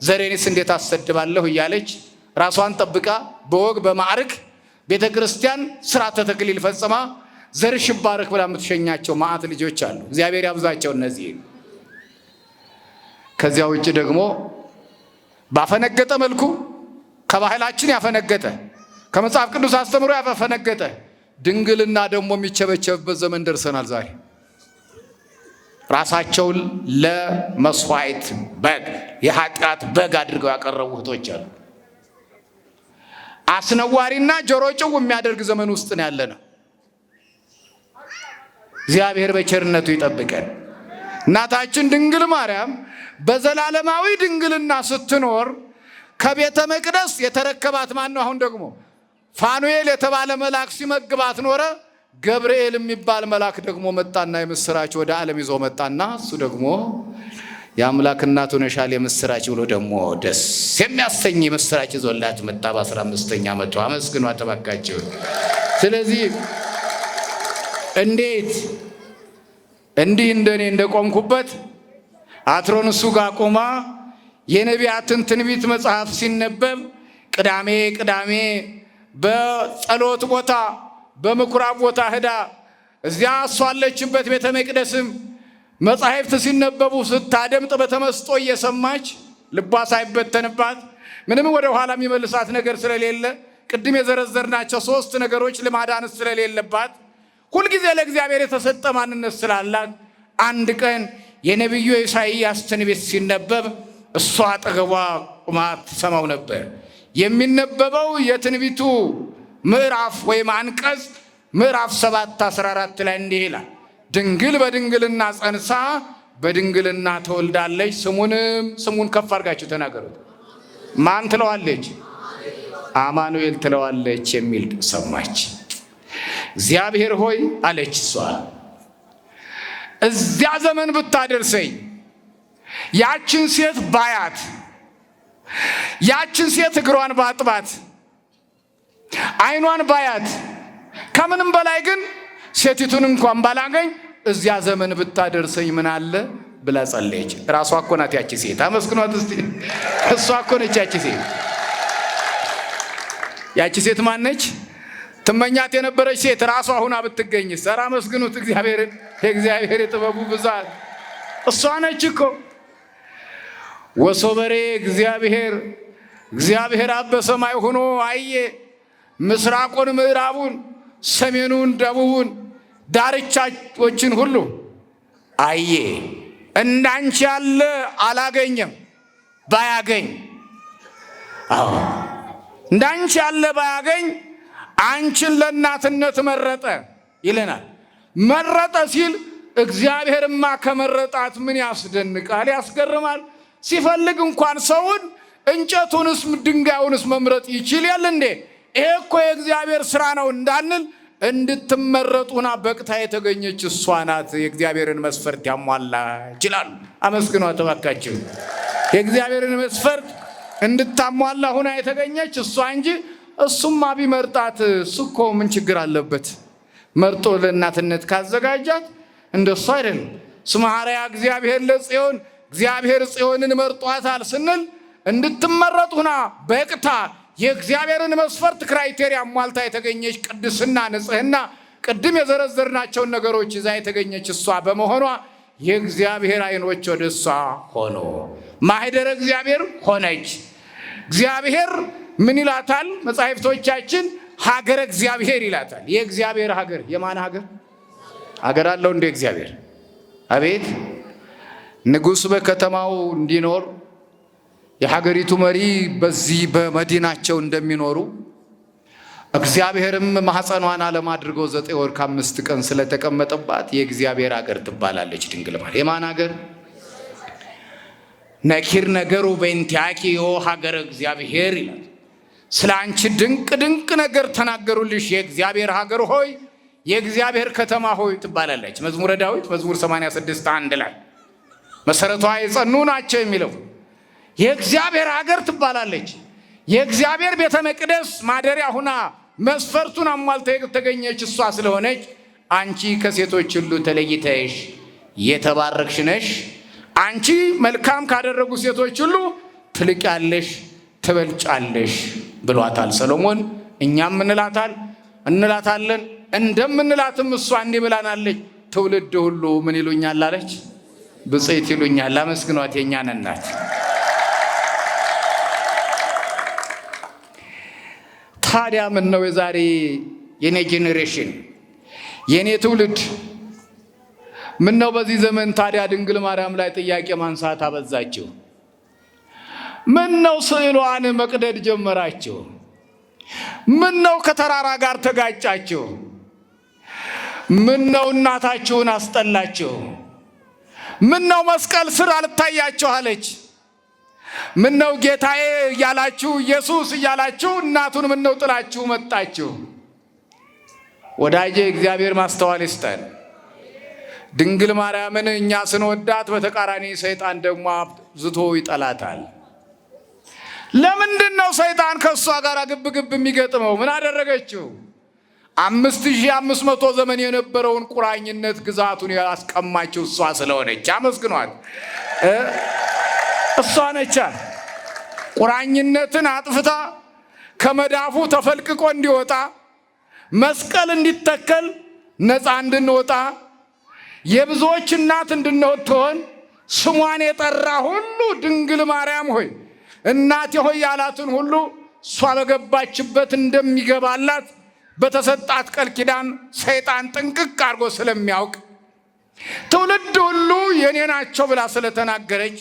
ዘሬንስ እንዴት አሰድባለሁ እያለች ራሷን ጠብቃ በወግ በማዕረግ ቤተ ክርስቲያን ስርዓተ ተክሊል ፈጽማ ዘርሽ ይባረክ ብላ የምትሸኛቸው መዓት ልጆች አሉ። እግዚአብሔር ያብዛቸው እነዚህ። ከዚያ ውጭ ደግሞ ባፈነገጠ መልኩ ከባህላችን ያፈነገጠ፣ ከመጽሐፍ ቅዱስ አስተምሮ ያፈነገጠ ድንግልና ደግሞ የሚቸበቸብበት ዘመን ደርሰናል ዛሬ። ራሳቸውን ለመስዋዕት በግ የኃጢአት በግ አድርገው ያቀረቡ እህቶች አሉ። አስነዋሪና ጆሮ ጭው የሚያደርግ ዘመን ውስጥ ነው ያለነው። እግዚአብሔር በቸርነቱ ይጠብቀን። እናታችን ድንግል ማርያም በዘላለማዊ ድንግልና ስትኖር ከቤተ መቅደስ የተረከባት ማን ነው? አሁን ደግሞ ፋኑኤል የተባለ መልአክ ሲመግባት ኖረ። ገብርኤል የሚባል መልአክ ደግሞ መጣና የምስራች ወደ ዓለም ይዞ መጣና እሱ ደግሞ የአምላክ እናት ሆነሻል የምስራች ብሎ ደግሞ ደስ የሚያሰኝ የምስራች ይዞላት መጣ። በ15ኛ ዓመቷ አመስግኗ ተባካችሁ። ስለዚህ እንዴት እንዲህ እንደኔ እንደቆምኩበት አትሮንሱ ጋር ቆማ የነቢያትን ትንቢት መጽሐፍ ሲነበብ ቅዳሜ ቅዳሜ በጸሎት ቦታ በምኩራብ ቦታ ሄዳ እዚያ እሷ አለችበት ቤተ መቅደስም መጻሕፍት ሲነበቡ ስታደምጥ በተመስጦ እየሰማች ልቧ ሳይበተንባት ምንም ወደ ኋላ የሚመልሳት ነገር ስለሌለ ቅድም የዘረዘርናቸው ሶስት ነገሮች ልማዳንስ ስለሌለባት ሁልጊዜ ለእግዚአብሔር የተሰጠ ማንነት ስላላት አንድ ቀን የነቢዩ ኢሳይያስ ትንቢት ሲነበብ እሷ አጠገቧ ቁማ ትሰማው ነበር። የሚነበበው የትንቢቱ ምዕራፍ ወይም አንቀጽ ምዕራፍ 7 14 ላይ እንዲህ ይላል። ድንግል በድንግልና ጸንሳ በድንግልና ትወልዳለች። ስሙንም ስሙን ከፍ አድርጋችሁ ተናገሩት። ማን ትለዋለች? አማኑኤል ትለዋለች የሚል ሰማች። እግዚአብሔር ሆይ አለች እሷ፣ እዚያ ዘመን ብታደርሰኝ ያችን ሴት ባያት፣ ያችን ሴት እግሯን ባጥባት፣ ዓይኗን ባያት፣ ከምንም በላይ ግን ሴቲቱን እንኳን ባላገኝ እዚያ ዘመን ብታደርሰኝ ምን አለ ብላ ጸለየች። ራሷ እኮ ናት ያቺ ሴት። አመስግኗት እስቲ። እሷ እኮ ነች ያቺ ሴት። ያቺ ሴት ማነች? ትመኛት የነበረች ሴት ራሷ ሁና ብትገኝ፣ ኧረ አመስግኑት እግዚአብሔርን። የእግዚአብሔር የጥበቡ ብዛት። እሷ ነች እኮ። ወሶበሬ እግዚአብሔር እግዚአብሔር አብ በሰማይ ሆኖ አየ፣ ምስራቁን፣ ምዕራቡን፣ ሰሜኑን፣ ደቡቡን፣ ዳርቻዎችን ሁሉ አየ። እንዳንቺ ያለ አላገኘም። ባያገኝ አዎ እንዳንቺ ያለ ባያገኝ አንቺን ለእናትነት መረጠ ይለናል። መረጠ ሲል እግዚአብሔርማ ከመረጣት ምን ያስደንቃል? ያስገርማል። ሲፈልግ እንኳን ሰውን እንጨቱንስ ድንጋዩንስ መምረጥ ይችል ያለ እንዴ? ይሄ እኮ የእግዚአብሔር ስራ ነው እንዳንል እንድትመረጡና በቅታ የተገኘች እሷ ናት። የእግዚአብሔርን መስፈርት ያሟላ ይችላሉ። አመስግኗት እባካችሁ። የእግዚአብሔርን መስፈርት እንድታሟላ ሁና የተገኘች እሷ እንጂ እሱማ ቢመርጣት እሱ እኮ ምን ችግር አለበት? መርጦ ለእናትነት ካዘጋጃት እንደሱ አይደለም። ስመ ሐረያ እግዚአብሔር ለጽዮን፣ እግዚአብሔር ጽዮንን መርጧታል ስንል እንድትመረጥ ሁና በቅታ የእግዚአብሔርን መስፈርት criteria ሟልታ የተገኘች ቅድስና፣ ንጽህና፣ ቅድም የዘረዘርናቸውን ነገሮች ይዛ የተገኘች እሷ በመሆኗ የእግዚአብሔር ዓይኖች ወደ እሷ ሆኖ ማህደረ እግዚአብሔር ሆነች። እግዚአብሔር ምን ይላታል? መጻሕፍቶቻችን ሀገረ እግዚአብሔር ይላታል። የእግዚአብሔር ሀገር። የማን ሀገር? ሀገር አለው እንደ እግዚአብሔር? አቤት! ንጉሥ በከተማው እንዲኖር የሀገሪቱ መሪ በዚህ በመዲናቸው እንደሚኖሩ እግዚአብሔርም ማኅፀኗን ዓለም አድርጎ 9 ወር ከ5 ቀን ስለተቀመጠባት የእግዚአብሔር ሀገር ትባላለች ድንግል ማርያም። የማን ሀገር? ነኪር ነገሩ በእንቲአኪ ሀገረ እግዚአብሔር ይላል። ስለ አንቺ ድንቅ ድንቅ ነገር ተናገሩልሽ የእግዚአብሔር ሀገር ሆይ የእግዚአብሔር ከተማ ሆይ ትባላለች። መዝሙረ ዳዊት መዝሙር 86 1 ላይ መሰረቷ የጸኑ ናቸው የሚለው የእግዚአብሔር ሀገር ትባላለች። የእግዚአብሔር ቤተ መቅደስ ማደሪያ ሁና መስፈርቱን አሟልታ የተገኘች እሷ ስለሆነች አንቺ ከሴቶች ሁሉ ተለይተሽ የተባረክሽ ነሽ። አንቺ መልካም ካደረጉ ሴቶች ሁሉ ትልቂያለሽ፣ ትበልጫለሽ ብሏታል ሰሎሞን። እኛም እንላታለን። እንደምንላትም እሷ እንዲህ ብላናለች። ትውልድ ሁሉ ምን ይሉኛል አለች? ብፅዕት ይሉኛል። አመስግኗት የእኛን እናት። ታዲያ ምን ነው የዛሬ የኔ generation የኔ ትውልድ ምን ነው በዚህ ዘመን ታዲያ ድንግል ማርያም ላይ ጥያቄ ማንሳት አበዛችሁ? ምን ነው ስዕሏን መቅደድ ጀመራችሁ? ምን ነው ከተራራ ጋር ተጋጫችሁ? ምን ነው እናታችሁን አስጠላችሁ? ምን ነው መስቀል ስር አልታያችሁ አለች? ምን ነው ጌታዬ እያላችሁ ኢየሱስ እያላችሁ እናቱን ምን ነው ጥላችሁ መጣችሁ? ወዳጄ እግዚአብሔር ማስተዋል ይስጠን። ድንግል ማርያምን እኛ ስንወዳት፣ በተቃራኒ ሰይጣን ደግሞ አብዝቶ ይጠላታል። ለምንድን ነው ሰይጣን ከእሷ ጋር ግብ ግብ የሚገጥመው? ምን አደረገችው? 5500 ዘመን የነበረውን ቁራኝነት ግዛቱን ያስቀማችው እሷ ስለሆነች አመስግኗት። እሷ ነቻ ቁራኝነትን አጥፍታ ከመዳፉ ተፈልቅቆ እንዲወጣ፣ መስቀል እንዲተከል፣ ነፃ እንድንወጣ፣ የብዙዎች እናት እንድንሆን፣ ስሟን የጠራ ሁሉ ድንግል ማርያም ሆይ እናቴ ሆይ ያላትን ሁሉ እሷ በገባችበት እንደሚገባላት በተሰጣት ቃል ኪዳን ሰይጣን ጥንቅቅ አድርጎ ስለሚያውቅ፣ ትውልድ ሁሉ የኔ ናቸው ብላ ስለተናገረች፣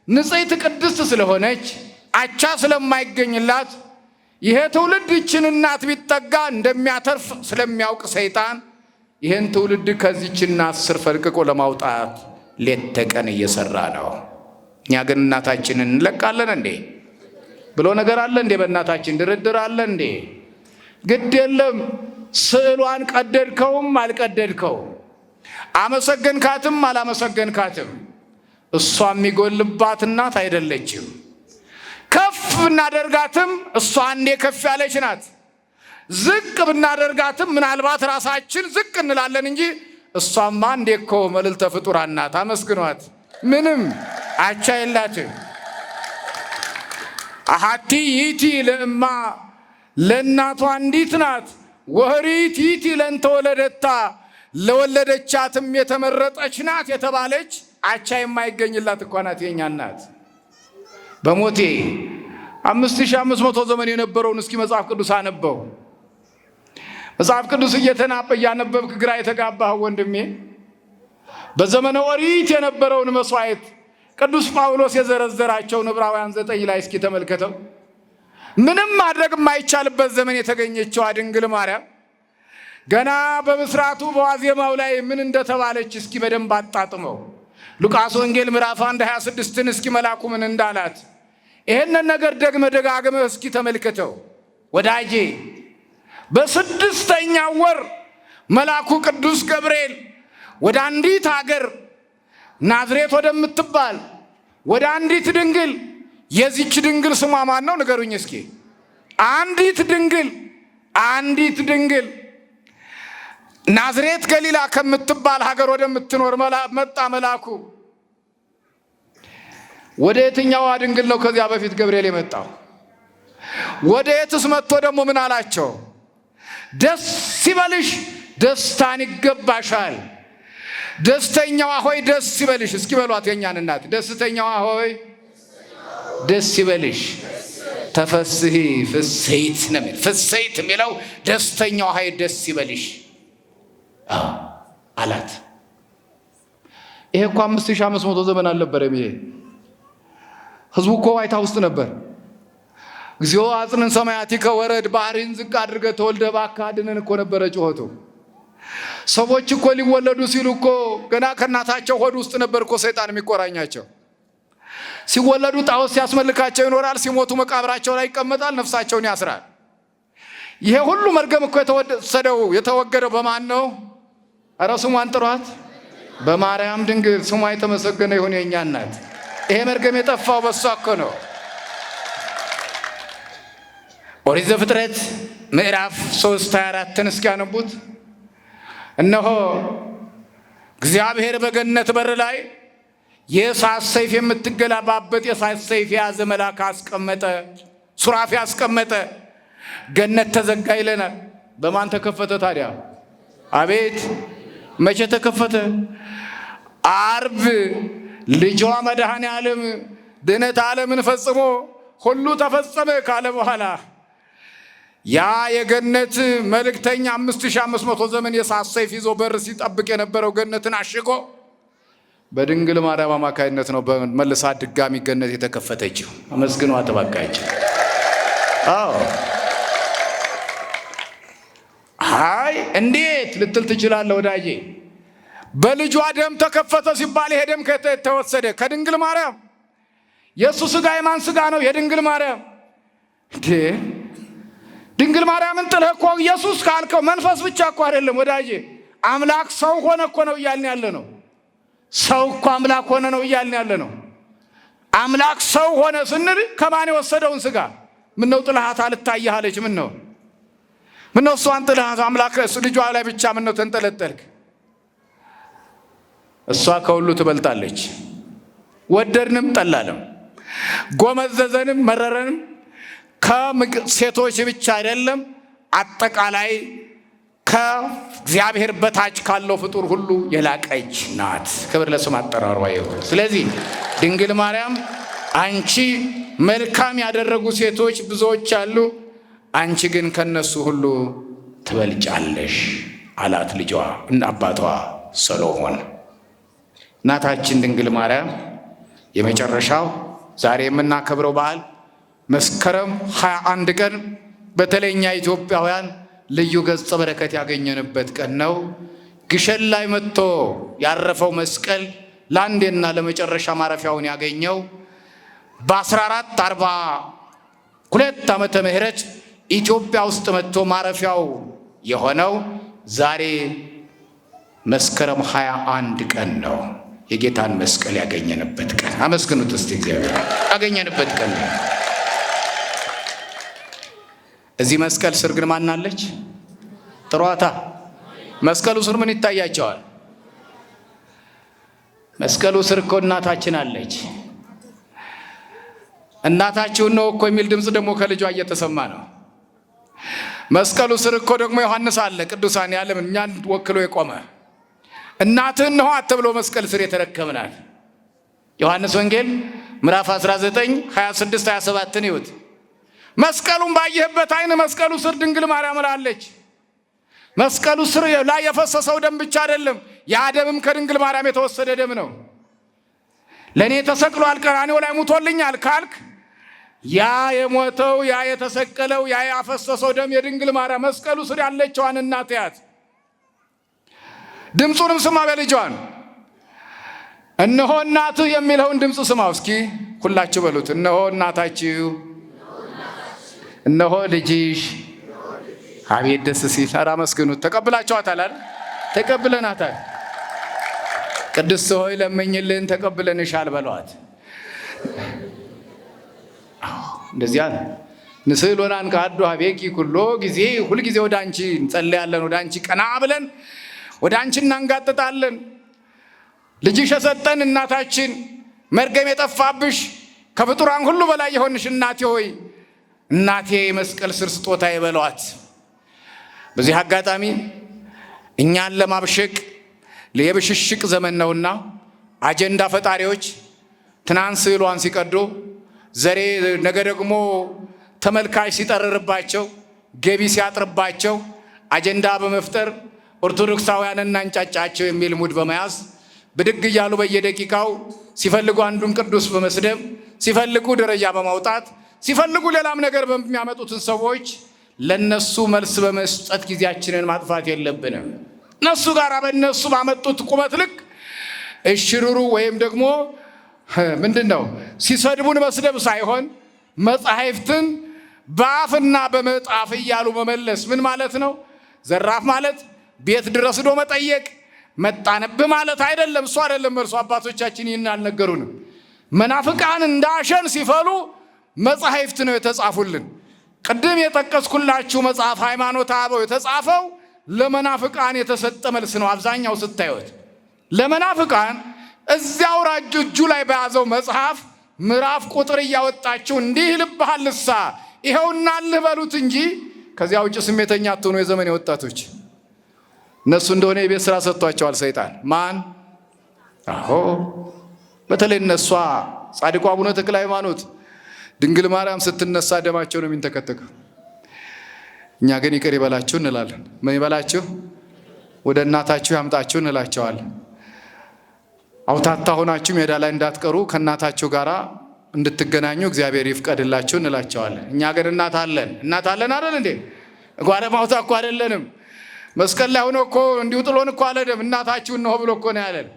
ንጽሕት ቅድስት ስለሆነች፣ አቻ ስለማይገኝላት፣ ይሄ ትውልድ ይችን እናት ቢጠጋ እንደሚያተርፍ ስለሚያውቅ ሰይጣን ይህን ትውልድ ከዚች እናት ስር ፈልቅቆ ለማውጣት ሌት ተቀን እየሰራ ነው። እኛ ግን እናታችንን እንለቃለን እንዴ ብሎ ነገር አለ እንዴ? በእናታችን ድርድር አለ እንዴ? ግድ የለም። ስዕሏን ቀደድከውም አልቀደድከውም፣ አመሰገንካትም አላመሰገንካትም፣ እሷ የሚጎልባት እናት አይደለችም። ከፍ ብናደርጋትም እሷ አንዴ ከፍ ያለች ናት። ዝቅ ብናደርጋትም ምናልባት ራሳችን ዝቅ እንላለን እንጂ እሷማ አንዴ እኮ መልዕልተ ፍጡራን ናት። አመስግኗት። ምንም አቻ የላትም። አሐቲ ይእቲ ለእማ፣ ለእናቷ አንዲት ናት። ወኅርይት ይእቲ ለእንተ ወለደታ፣ ለወለደቻትም የተመረጠች ናት የተባለች አቻ የማይገኝላት እኳ ናት የኛ እናት። በሞቴ 5500 ዘመን የነበረውን እስኪ መጽሐፍ ቅዱስ አነበው። መጽሐፍ ቅዱስ እየተናበ እያነበብክ ግራ የተጋባህ ወንድሜ፣ በዘመነ ኦሪት የነበረውን መስዋዕት ቅዱስ ጳውሎስ የዘረዘራቸውን ዕብራውያን 9 ላይ እስኪ ተመልከተው። ምንም ማድረግ የማይቻልበት ዘመን የተገኘችዋ ድንግል ማርያም ገና በብስራቱ በዋዜማው ላይ ምን እንደተባለች እስኪ በደንብ አጣጥመው። ሉቃስ ወንጌል ምዕራፍ 1 26ን እስኪ መላኩ ምን እንዳላት ይሄንን ነገር ደግመ ደጋግመህ እስኪ ተመልከተው ወዳጄ። በስድስተኛው ወር መልአኩ ቅዱስ ገብርኤል ወደ አንዲት ሀገር ናዝሬት ወደምትባል ወደ አንዲት ድንግል፣ የዚች ድንግል ስሟ ማን ነው? ንገሩኝ እስኪ። አንዲት ድንግል፣ አንዲት ድንግል ናዝሬት ገሊላ ከምትባል ሀገር ወደምትኖር መጣ መልአኩ። ወደ የትኛዋ ድንግል ነው ከዚያ በፊት ገብርኤል የመጣው? ወደ የትስ መጥቶ ደግሞ ምን አላቸው? ደስ ይበልሽ፣ ደስታን ይገባሻል። ደስተኛዋ ሆይ ደስ ይበልሽ። እስኪ በሏት የኛን እናት፣ ደስተኛዋ ሆይ ደስ ይበልሽ። ተፈስሂ ፍስሂት ነው የሚለው። ፍስሂት የሚለው ደስተኛዋ ሆይ ደስ ይበልሽ አላት። ይሄ እኮ 5500 ዘመን አልነበረም። ይሄ ህዝቡ እኮ ዋይታ ውስጥ ነበር። እግዚኦ አጽንን ሰማያቲከ ወረድ፣ ባህሪን ዝቅ አድርገህ ተወልደ እባክህ አድነን እኮ ነበረ ጩኸቱ። ሰዎች እኮ ሊወለዱ ሲሉ እኮ ገና ከእናታቸው ሆድ ውስጥ ነበር እኮ ሰይጣን የሚቆራኛቸው። ሲወለዱ ጣዖት ሲያስመልካቸው ይኖራል። ሲሞቱ መቃብራቸው ላይ ይቀመጣል፣ ነፍሳቸውን ያስራል። ይሄ ሁሉ መርገም እኮ የተወሰደው የተወገደው በማን ነው? ኧረ ስሟን ጥሯት። በማርያም ድንግል፣ ስሟ የተመሰገነ ይሁን የእኛ እናት። ይሄ መርገም የጠፋው በሷ እኮ ነው። ኦሪት ዘፍጥረት ምዕራፍ 3 24ን እስኪያነቡት። እነሆ እግዚአብሔር በገነት በር ላይ የእሳት ሰይፍ፣ የምትገለባበጥ የእሳት ሰይፍ የያዘ መልአክ አስቀመጠ፣ ሱራፊ አስቀመጠ። ገነት ተዘጋ ይለናል። በማን ተከፈተ ታዲያ? አቤት፣ መቼ ተከፈተ? አርብ ልጇ መድኃኔ ዓለም ድኅነተ ዓለምን ፈጽሞ ሁሉ ተፈጸመ ካለ በኋላ ያ የገነት መልእክተኛ 5500 ዘመን የእሳት ሰይፍ ይዞ በር ሲጠብቅ የነበረው ገነትን አሽጎ በድንግል ማርያም አማካይነት ነው መልሳ ድጋሚ ገነት የተከፈተችው። አመስግኗ ተባካች። አዎ፣ አይ እንዴት ልትል ትችላለህ ወዳጄ። በልጇ ደም ተከፈተ ሲባል ይሄ ደም ከተወሰደ ከድንግል ማርያም። የእሱ ስጋ የማን ስጋ ነው? የድንግል ማርያም። እንዴ ድንግል ማርያምን ጥለህ እኮ ኢየሱስ ካልከው መንፈስ ብቻ እኮ አይደለም ወዳጄ፣ አምላክ ሰው ሆነ እኮ ነው እያልን ያለ ነው። ሰው እኮ አምላክ ሆነ ነው እያልን ያለ ነው። አምላክ ሰው ሆነ ስንል ከማን የወሰደውን ስጋ? ምነው ጥልሃት አልታየህ አለች። ምነው ምነው እሷን ጥልሃት አምላክ ልጇ ላይ ብቻ ምነው ተንጠለጠልክ? እሷ ከሁሉ ትበልጣለች። ወደድንም ጠላንም፣ ጎመዘዘንም መረረንም ከሴቶች ብቻ አይደለም፣ አጠቃላይ ከእግዚአብሔር በታች ካለው ፍጡር ሁሉ የላቀች ናት። ክብር ለስም አጠራሯ ይሁን። ስለዚህ ድንግል ማርያም አንቺ መልካም ያደረጉ ሴቶች ብዙዎች አሉ፣ አንቺ ግን ከነሱ ሁሉ ትበልጫለሽ አላት ልጇ እና አባቷ ሰሎሞን። እናታችን ድንግል ማርያም የመጨረሻው ዛሬ የምናከብረው በዓል መስከረም 21 ቀን በተለይ እኛ ኢትዮጵያውያን ልዩ ገጸ በረከት ያገኘንበት ቀን ነው። ግሸን ላይ መጥቶ ያረፈው መስቀል ለአንዴና ለመጨረሻ ማረፊያውን ያገኘው በ1442 ዓመተ ምህረት ኢትዮጵያ ውስጥ መጥቶ ማረፊያው የሆነው ዛሬ መስከረም 21 ቀን ነው። የጌታን መስቀል ያገኘንበት ቀን። አመስግኑት እስቲ እግዚአብሔር። ያገኘንበት ቀን ነው። እዚህ መስቀል ስር ግን ማናለች? ጥሯታ። መስቀሉ ስር ምን ይታያቸዋል? መስቀሉ ስር እኮ እናታችን አለች። እናታችሁን ነው እኮ የሚል ድምፅ ደግሞ ከልጇ እየተሰማ ነው። መስቀሉ ስር እኮ ደግሞ ዮሐንስ አለ። ቅዱሳን ያለም እኛን ወክሎ የቆመ እናትህ እነኋት ተብሎ መስቀል ስር የተረከብናት። ዮሐንስ ወንጌል ምዕራፍ 19 26 27ን ይዩት። መስቀሉን ባየህበት ዓይን መስቀሉ ስር ድንግል ማርያም አለች። መስቀሉ ስር ላይ የፈሰሰው ደም ብቻ አይደለም፣ ያ ደምም ከድንግል ማርያም የተወሰደ ደም ነው። ለእኔ ተሰቅሏል፣ ቀራንዮ ላይ ሙቶልኛል ካልክ ያ የሞተው ያ የተሰቀለው ያ ያፈሰሰው ደም የድንግል ማርያም መስቀሉ ስር ያለችዋን እናት ያት። ድምፁንም ስማ በልጇን እነሆ እናትህ የሚለውን ድምፅ ስማው። እስኪ ሁላችሁ በሉት፣ እነሆ እናታችሁ፣ እነሆ ልጅሽ። አቤት ደስ ሲል! ኧረ አመስግኑት። ተቀብላችኋታል አይደል? ተቀብለናታል። ቅድስት ሆይ ለምኝልን፣ ተቀብለንሻል በሏት። እንደዚያ ነው። ንስእል ወናንቃዱ ሀቤኪ ኩሎ ጊዜ፣ ሁልጊዜ ወደ አንቺ እንጸልያለን፣ ወደ አንቺ ቀና ብለን ወደ አንቺ እናንጋጥጣለን። ልጅሽ የሰጠን እናታችን፣ መርገም የጠፋብሽ ከፍጡራን ሁሉ በላይ የሆንሽ እናቴ ሆይ እናቴ የመስቀል ስር ስጦታ የበሏት። በዚህ አጋጣሚ እኛን ለማብሸቅ የብሽሽቅ ዘመን ነውና አጀንዳ ፈጣሪዎች ትናንት ስዕሏን ሲቀዱ ዘሬ ነገ ደግሞ ተመልካች ሲጠርርባቸው ገቢ ሲያጥርባቸው አጀንዳ በመፍጠር ኦርቶዶክሳውያንን እናንጫጫቸው የሚል ሙድ በመያዝ ብድግ እያሉ በየደቂቃው ሲፈልጉ አንዱን ቅዱስ በመስደብ፣ ሲፈልጉ ደረጃ በማውጣት፣ ሲፈልጉ ሌላም ነገር በሚያመጡትን ሰዎች ለነሱ መልስ በመስጠት ጊዜያችንን ማጥፋት የለብንም። እነሱ ጋር በእነሱ ባመጡት ቁመት ልክ እሽሩሩ ወይም ደግሞ ምንድን ነው ሲሰድቡን መስደብ ሳይሆን መጻሕፍትን በአፍና በመጣፍ እያሉ መመለስ ምን ማለት ነው? ዘራፍ ማለት ቤት ድረስ ዶ መጠየቅ መጣንብህ ማለት አይደለም። እሱ አይደለም እርሱ። አባቶቻችን ይህን አልነገሩንም። መናፍቃን እንዳሸን ሲፈሉ መጻሕፍት ነው የተጻፉልን። ቅድም የጠቀስኩላችሁ መጽሐፍ ሃይማኖተ አበው የተጻፈው ለመናፍቃን የተሰጠ መልስ ነው። አብዛኛው ስታዩት ለመናፍቃን እዚያው ራጅ እጁ ላይ በያዘው መጽሐፍ ምዕራፍ ቁጥር እያወጣችሁ እንዲህ ይልብሃል እሳ ይኸውና ልህ በሉት እንጂ ከዚያ ውጭ ስሜተኛ አትሆኑ። የዘመኔ ወጣቶች እነሱ እንደሆነ የቤት ስራ ሰጥቷቸዋል ሰይጣን። ማን? አዎ በተለይ እነሷ ጻድቁ አቡነ ተክለ ሃይማኖት ድንግል ማርያም ስትነሳ ደማቸው ነው የሚንተከተከው። እኛ ግን ይቅር ይበላችሁ እንላለን። ምን ይበላችሁ? ወደ እናታችሁ ያምጣችሁ እንላቸዋለን። አውታታ ሆናችሁ ሜዳ ላይ እንዳትቀሩ ከእናታችሁ ጋር እንድትገናኙ እግዚአብሔር ይፍቀድላችሁ እንላቸዋለን። እኛ ግን እናት አለን፣ እናት አለን አይደል እንዴ? ጓለማውታ እኮ አይደለንም። መስቀል ላይ ሆኖ እኮ እንዲሁ ጥሎን እኮ አልሄደም። እናታችሁ እነሆ ብሎ እኮ ነው ያለን።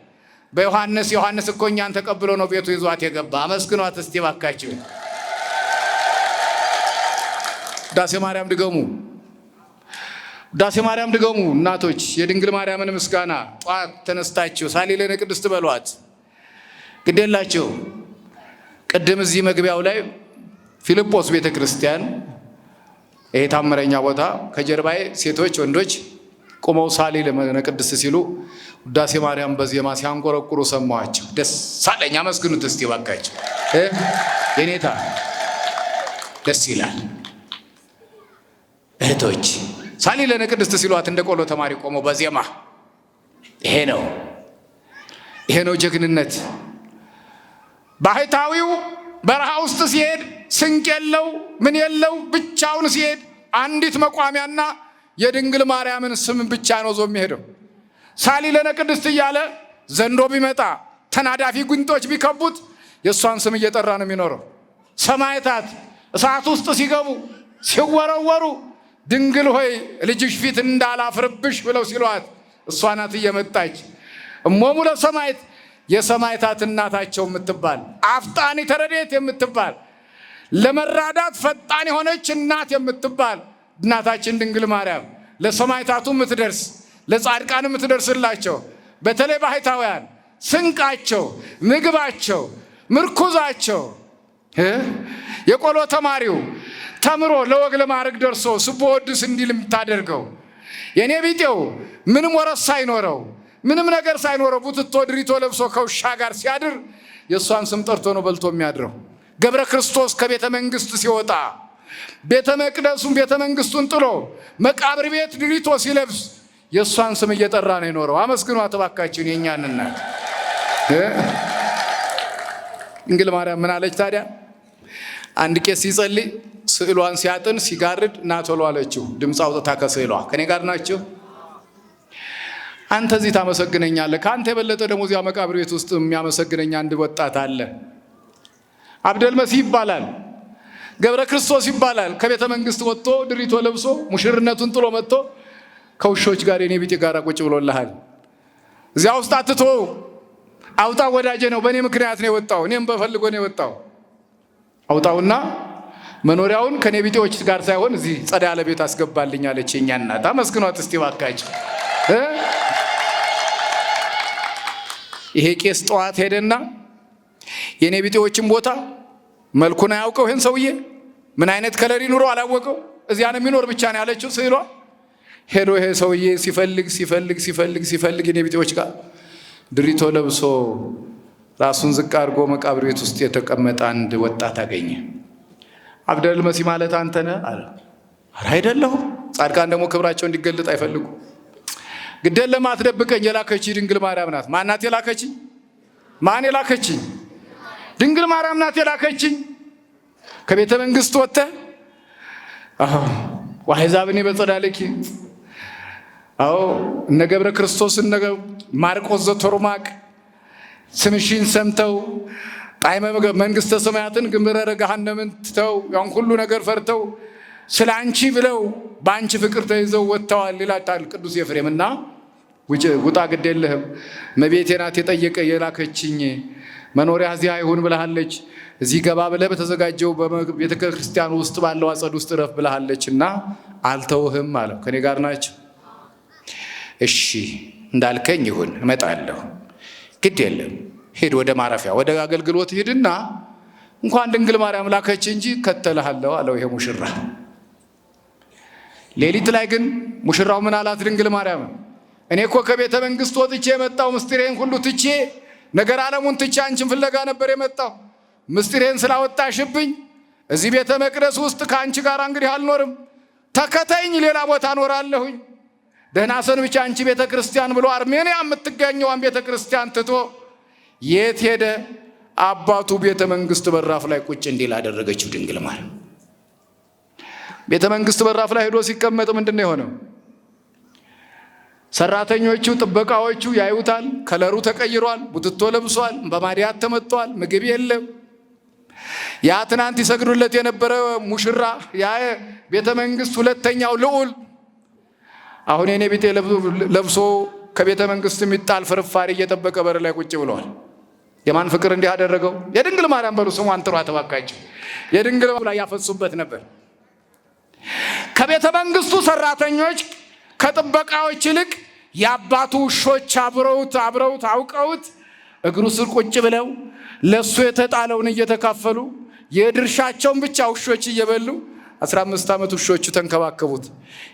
በዮሐንስ ዮሐንስ እኮ እኛን ተቀብሎ ነው ቤቱ ይዟት የገባ። አመስግኗት እስቲ ባካችሁ። ውዳሴ ማርያም ድገሙ፣ ውዳሴ ማርያም ድገሙ። እናቶች የድንግል ማርያምን ምስጋና ጠዋት ተነስታችሁ ሳሊለነ ቅድስት በሏት። ግዴላችሁ። ቅድም እዚህ መግቢያው ላይ ፊልጶስ ቤተ ክርስቲያን ይሄ ታምረኛ ቦታ ከጀርባዬ ሴቶች ወንዶች ቆመው ሳሊለነ ቅድስት ሲሉ ውዳሴ ማርያም በዜማ ሲያንቆረቁሩ ሰማኋቸው። ደስ አለኝ። አመስግኑት እስቲ ባካችሁ። የኔታ ደስ ይላል። እህቶች ሳሊለነ ቅድስት ሲሏት እንደ ቆሎ ተማሪ ቆመው በዜማ ይሄ ነው ይሄ ነው ጀግንነት። ባህታዊው በረሃ ውስጥ ሲሄድ ስንቅ የለው ምን የለው ብቻውን ሲሄድ አንዲት መቋሚያና የድንግል ማርያምን ስም ብቻ ነው ዞ የሚሄደው። ሳሊለነ ቅድስት እያለ ዘንዶ ቢመጣ ተናዳፊ ጉንጦች ቢከቡት የእሷን ስም እየጠራ ነው የሚኖረው። ሰማዕታት እሳት ውስጥ ሲገቡ ሲወረወሩ ድንግል ሆይ ልጅሽ ፊት እንዳላፍርብሽ ብለው ሲሏት እሷ ናት እየመጣች እሞሙ ለሰማዕት የሰማዕታት እናታቸው የምትባል አፍጣኒ ተረድኤት የምትባል ለመራዳት ፈጣን የሆነች እናት የምትባል እናታችን ድንግል ማርያም ለሰማዕታቱ የምትደርስ ለጻድቃን የምትደርስላቸው በተለይ ባህታውያን ስንቃቸው፣ ምግባቸው፣ ምርኩዛቸው የቆሎ ተማሪው ተምሮ ለወግ ለማዕረግ ደርሶ ስቦወድስ እንዲል የምታደርገው የኔ ቢጤው ምንም ወረስ ሳይኖረው ምንም ነገር ሳይኖረው ቡትቶ ድሪቶ ለብሶ ከውሻ ጋር ሲያድር የእሷን ስም ጠርቶ ነው በልቶ የሚያድረው። ገብረ ክርስቶስ ከቤተ መንግስት ሲወጣ ቤተ መቅደሱን ቤተ መንግስቱን ጥሎ መቃብር ቤት ድሪቶ ሲለብስ የእሷን ስም እየጠራ ነው የኖረው። አመስግኗት እባካችሁን የእኛን እናት ድንግል ማርያም። ምን አለች ታዲያ? አንድ ቄስ ሲጸልይ ስዕሏን ሲያጥን ሲጋርድ ና ቶሎ አለችው። ድምፅ አውጥታ ከስዕሏ ከኔ ጋር ናችሁ። አንተ እዚህ ታመሰግነኛለህ፣ ከአንተ የበለጠ ደግሞ እዚያ መቃብር ቤት ውስጥ የሚያመሰግነኝ አንድ ወጣት አለ። አብደል መሲህ ይባላል፣ ገብረ ክርስቶስ ይባላል። ከቤተ መንግስት ወጥቶ ድሪቶ ለብሶ ሙሽርነቱን ጥሎ መጥቶ ከውሾች ጋር የኔ ቢጤ ጋር ቁጭ ብሎልሃል። እዚያ ውስጥ አትቶ አውጣ፣ ወዳጄ ነው፣ በእኔ ምክንያት ነው የወጣው፣ እኔም በፈልጎ ነው የወጣው። አውጣውና መኖሪያውን ከኔ ቢጤዎች ጋር ሳይሆን እዚህ ጸዳ ያለ ቤት አስገባልኝ አለች የእኛ እናት። አመስግኗት እስቲ ባካችሁ። ይሄ ቄስ ጠዋት ሄደና የኔ ቢጤዎችን ቦታ መልኩን አያውቀው፣ ይህን ሰውዬ ምን አይነት color ይኑረው አላወቀው። እዚያ ነው የሚኖር ብቻ ነው ያለችው ስዕሏ። ሄዶ ይሄ ሰውዬ ሲፈልግ ሲፈልግ ሲፈልግ ሲፈልግ የኔ ቢጤዎች ጋር ድሪቶ ለብሶ ራሱን ዝቅ አድርጎ መቃብር ቤት ውስጥ የተቀመጠ አንድ ወጣት አገኘ። አብደል መሲህ ማለት አንተ ነህ አለ። ኧረ አይደለሁም። ጻድቃን ደግሞ ክብራቸው እንዲገልጥ አይፈልጉ። ግደል ለማትደብቀኝ የላከችኝ ድንግል ማርያም ናት። ማናት የላከችኝ? ማን የላከችኝ? ድንግል ማርያም ናት የላከችኝ። ከቤተ መንግስት ወጥተህ ወአሕዛብኒ በጸዳልኪ፣ አዎ እነ ገብረ ክርስቶስ እነ ማርቆስ ዘቶርማቅ ስምሽን ሰምተው ጣዕመ መንግስተ ሰማያትን ግምረረ ገሃነምን ትተው ያን ሁሉ ነገር ፈርተው ስለ አንቺ ብለው በአንቺ ፍቅር ተይዘው ወጥተዋል ይላታል ቅዱስ ኤፍሬም። እና ውጣ ግድ የለህም እመቤቴ ናት የጠየቀ የላከችኝ መኖሪያ እዚህ አይሁን ብለሃለች። እዚህ ገባ ብለህ በተዘጋጀው በቤተ ክርስቲያን ውስጥ ባለው አጸድ ውስጥ እረፍ ብለሃለች እና አልተውህም አለው። ከኔ ጋር ናቸው። እሺ እንዳልከኝ ይሁን እመጣለሁ። ግድ የለም ሂድ፣ ወደ ማረፊያ ወደ አገልግሎት ሂድና እንኳን ድንግል ማርያም ላከች እንጂ እከተልሃለሁ አለው ይሄ ሙሽራ። ሌሊት ላይ ግን ሙሽራው ምን አላት ድንግል ማርያም? እኔ እኮ ከቤተ መንግስት ወጥቼ የመጣው ምስጢሬን ሁሉ ትቼ ነገር ዓለሙን ትቼ አንቺን ፍለጋ ነበር የመጣው። ምስጢሬን ስላወጣሽብኝ እዚህ ቤተ መቅደስ ውስጥ ከአንቺ ጋር እንግዲህ አልኖርም። ተከተኝ፣ ሌላ ቦታ እኖራለሁኝ። ደህና ሰንብቻ አንቺ ቤተ ክርስቲያን ብሎ አርሜንያ የምትገኘዋን ቤተ ክርስቲያን ትቶ የት ሄደ? አባቱ ቤተ መንግስት በራፍ ላይ ቁጭ እንዲል አደረገችው ድንግል ማርያም። ቤተ መንግስት በራፍ ላይ ሄዶ ሲቀመጥ ምንድን ነው የሆነው? ሰራተኞቹ ጥበቃዎቹ ያዩታል። ከለሩ ተቀይሯል። ቡትቶ ለብሷል። በማዲያት ተመጥቷል። ምግብ የለም። ያ ትናንት ይሰግዱለት የነበረ ሙሽራ ያ ቤተ መንግስት ሁለተኛው ልዑል አሁን የኔ ቢጤ ለብሶ ከቤተ መንግስት የሚጣል ፍርፋሪ እየጠበቀ በር ላይ ቁጭ ብለዋል። የማን ፍቅር እንዲህ አደረገው? የድንግል ማርያም በሉ ስሟን ጥሯት እባካችሁ። የድንግል ላይ ያፈሱበት ነበር። ከቤተ መንግስቱ ሰራተኞች ከጥበቃዎች ይልቅ የአባቱ ውሾች አብረውት አብረውት አውቀውት እግሩ ስር ቁጭ ብለው ለእሱ የተጣለውን እየተካፈሉ የድርሻቸውን ብቻ ውሾች እየበሉ 15 ዓመት ውሾቹ ተንከባከቡት።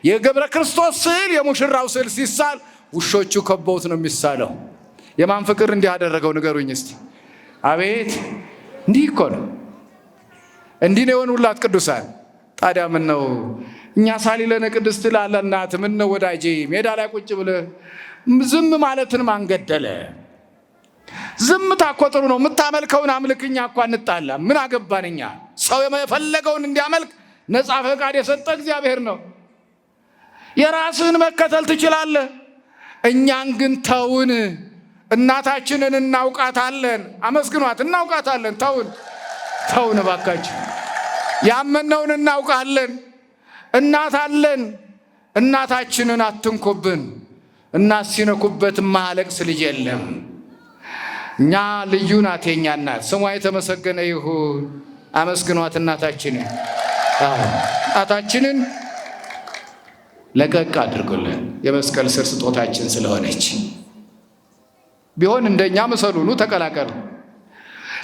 የገብረ ክርስቶስ ስዕል የሙሽራው ስዕል ሲሳል ውሾቹ ከበውት ነው የሚሳለው። የማን ፍቅር እንዲህ አደረገው ንገሩኝ እስቲ። አቤት እንዲህ እኮ ነው። እንዲህ ነው የሆኑላት ቅዱሳን። ታዲያ ምን ነው እኛ ሳሊለነ ቅድስት ላለናት ምን ነው ወዳጄ ሜዳ ላይ ቁጭ ብለህ ዝም ማለትን ማን ገደለ? ዝምታ እኮ ጥሩ ነው። የምታመልከውን አምልክ፣ እኛ እኮ አንጣላ። ምን አገባን እኛ? ሰው የፈለገውን እንዲያመልክ ነፃ ፈቃድ የሰጠ እግዚአብሔር ነው። የራስህን መከተል ትችላለህ። እኛን ግን ተውን። እናታችንን እናውቃታለን። አመስግኗት፣ እናውቃታለን። ተውን፣ ተውን እባካችሁ። ያመነውን እናውቃለን። እናት አለን። እናታችንን አትንኩብን። እናት ሲነኩበት ማለቅስ ልጅ የለም። እኛ ልዩ ናት የኛ እናት፣ ስሟ የተመሰገነ ይሁን። አመስግኗት እናታችንን። እናታችንን ለቀቅ አድርጉልን፣ የመስቀል ስር ስጦታችን ስለሆነች። ቢሆን እንደኛ ምሰሉኑ ተቀላቀሉ።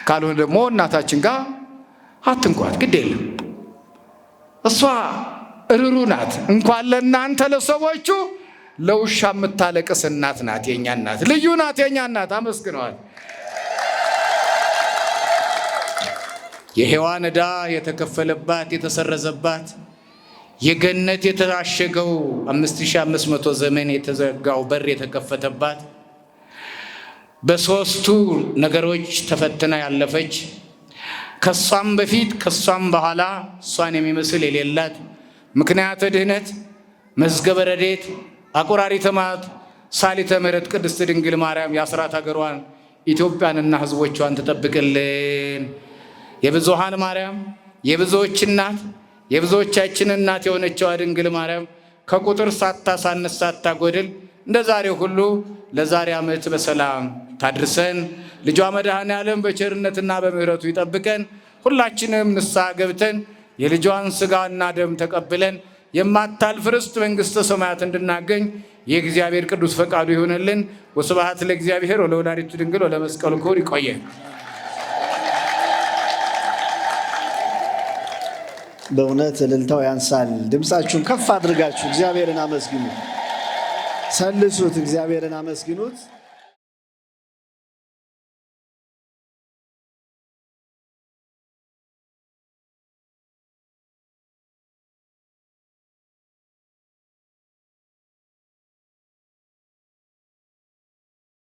ካልሆነ ደግሞ እናታችን ጋር አትንኳት፣ ግድ የለም። እሷ እርሩ ናት። እንኳን ለእናንተ ለሰዎቹ ለውሻ የምታለቅስ እናት ናት የኛ እናት፣ ልዩ ናት የኛ እናት። አመስግነዋል። የሔዋን ዕዳ የተከፈለባት የተሰረዘባት የገነት የታሸገው 5500 ዘመን የተዘጋው በር የተከፈተባት በሦስቱ ነገሮች ተፈትና ያለፈች ከሷም በፊት ከሷም በኋላ እሷን የሚመስል የሌላት ምክንያተ ድህነት መዝገበ ረድኤት አቆራሪተ መዓት ሳሊተ ምሕረት ቅድስት ድንግል ማርያም የአስራት ሀገሯን ኢትዮጵያንና ሕዝቦቿን ትጠብቅልን። የብዙሃን ማርያም የብዙዎች እናት የብዙዎቻችን እናት የሆነችዋ ድንግል ማርያም ከቁጥር ሳታሳንስ ሳታጎድል እንደ ዛሬው ሁሉ ለዛሬ ዓመት በሰላም ታድርሰን። ልጇ መድኃኔ ዓለም በቸርነትና በምሕረቱ ይጠብቀን። ሁላችንም ንስሐ ገብተን የልጇን ሥጋና ደም ተቀብለን የማታልፍ ርስት መንግሥተ ሰማያት እንድናገኝ የእግዚአብሔር ቅዱስ ፈቃዱ ይሁንልን። ወስብሐት ለእግዚአብሔር ወለወላዲቱ ድንግል ወለመስቀሉ ክቡር። ይቆየን። በእውነት እልልታው ያንሳል። ድምፃችሁን ከፍ አድርጋችሁ እግዚአብሔርን አመስግኑ። ሰልሱት፣ እግዚአብሔርን አመስግኑት።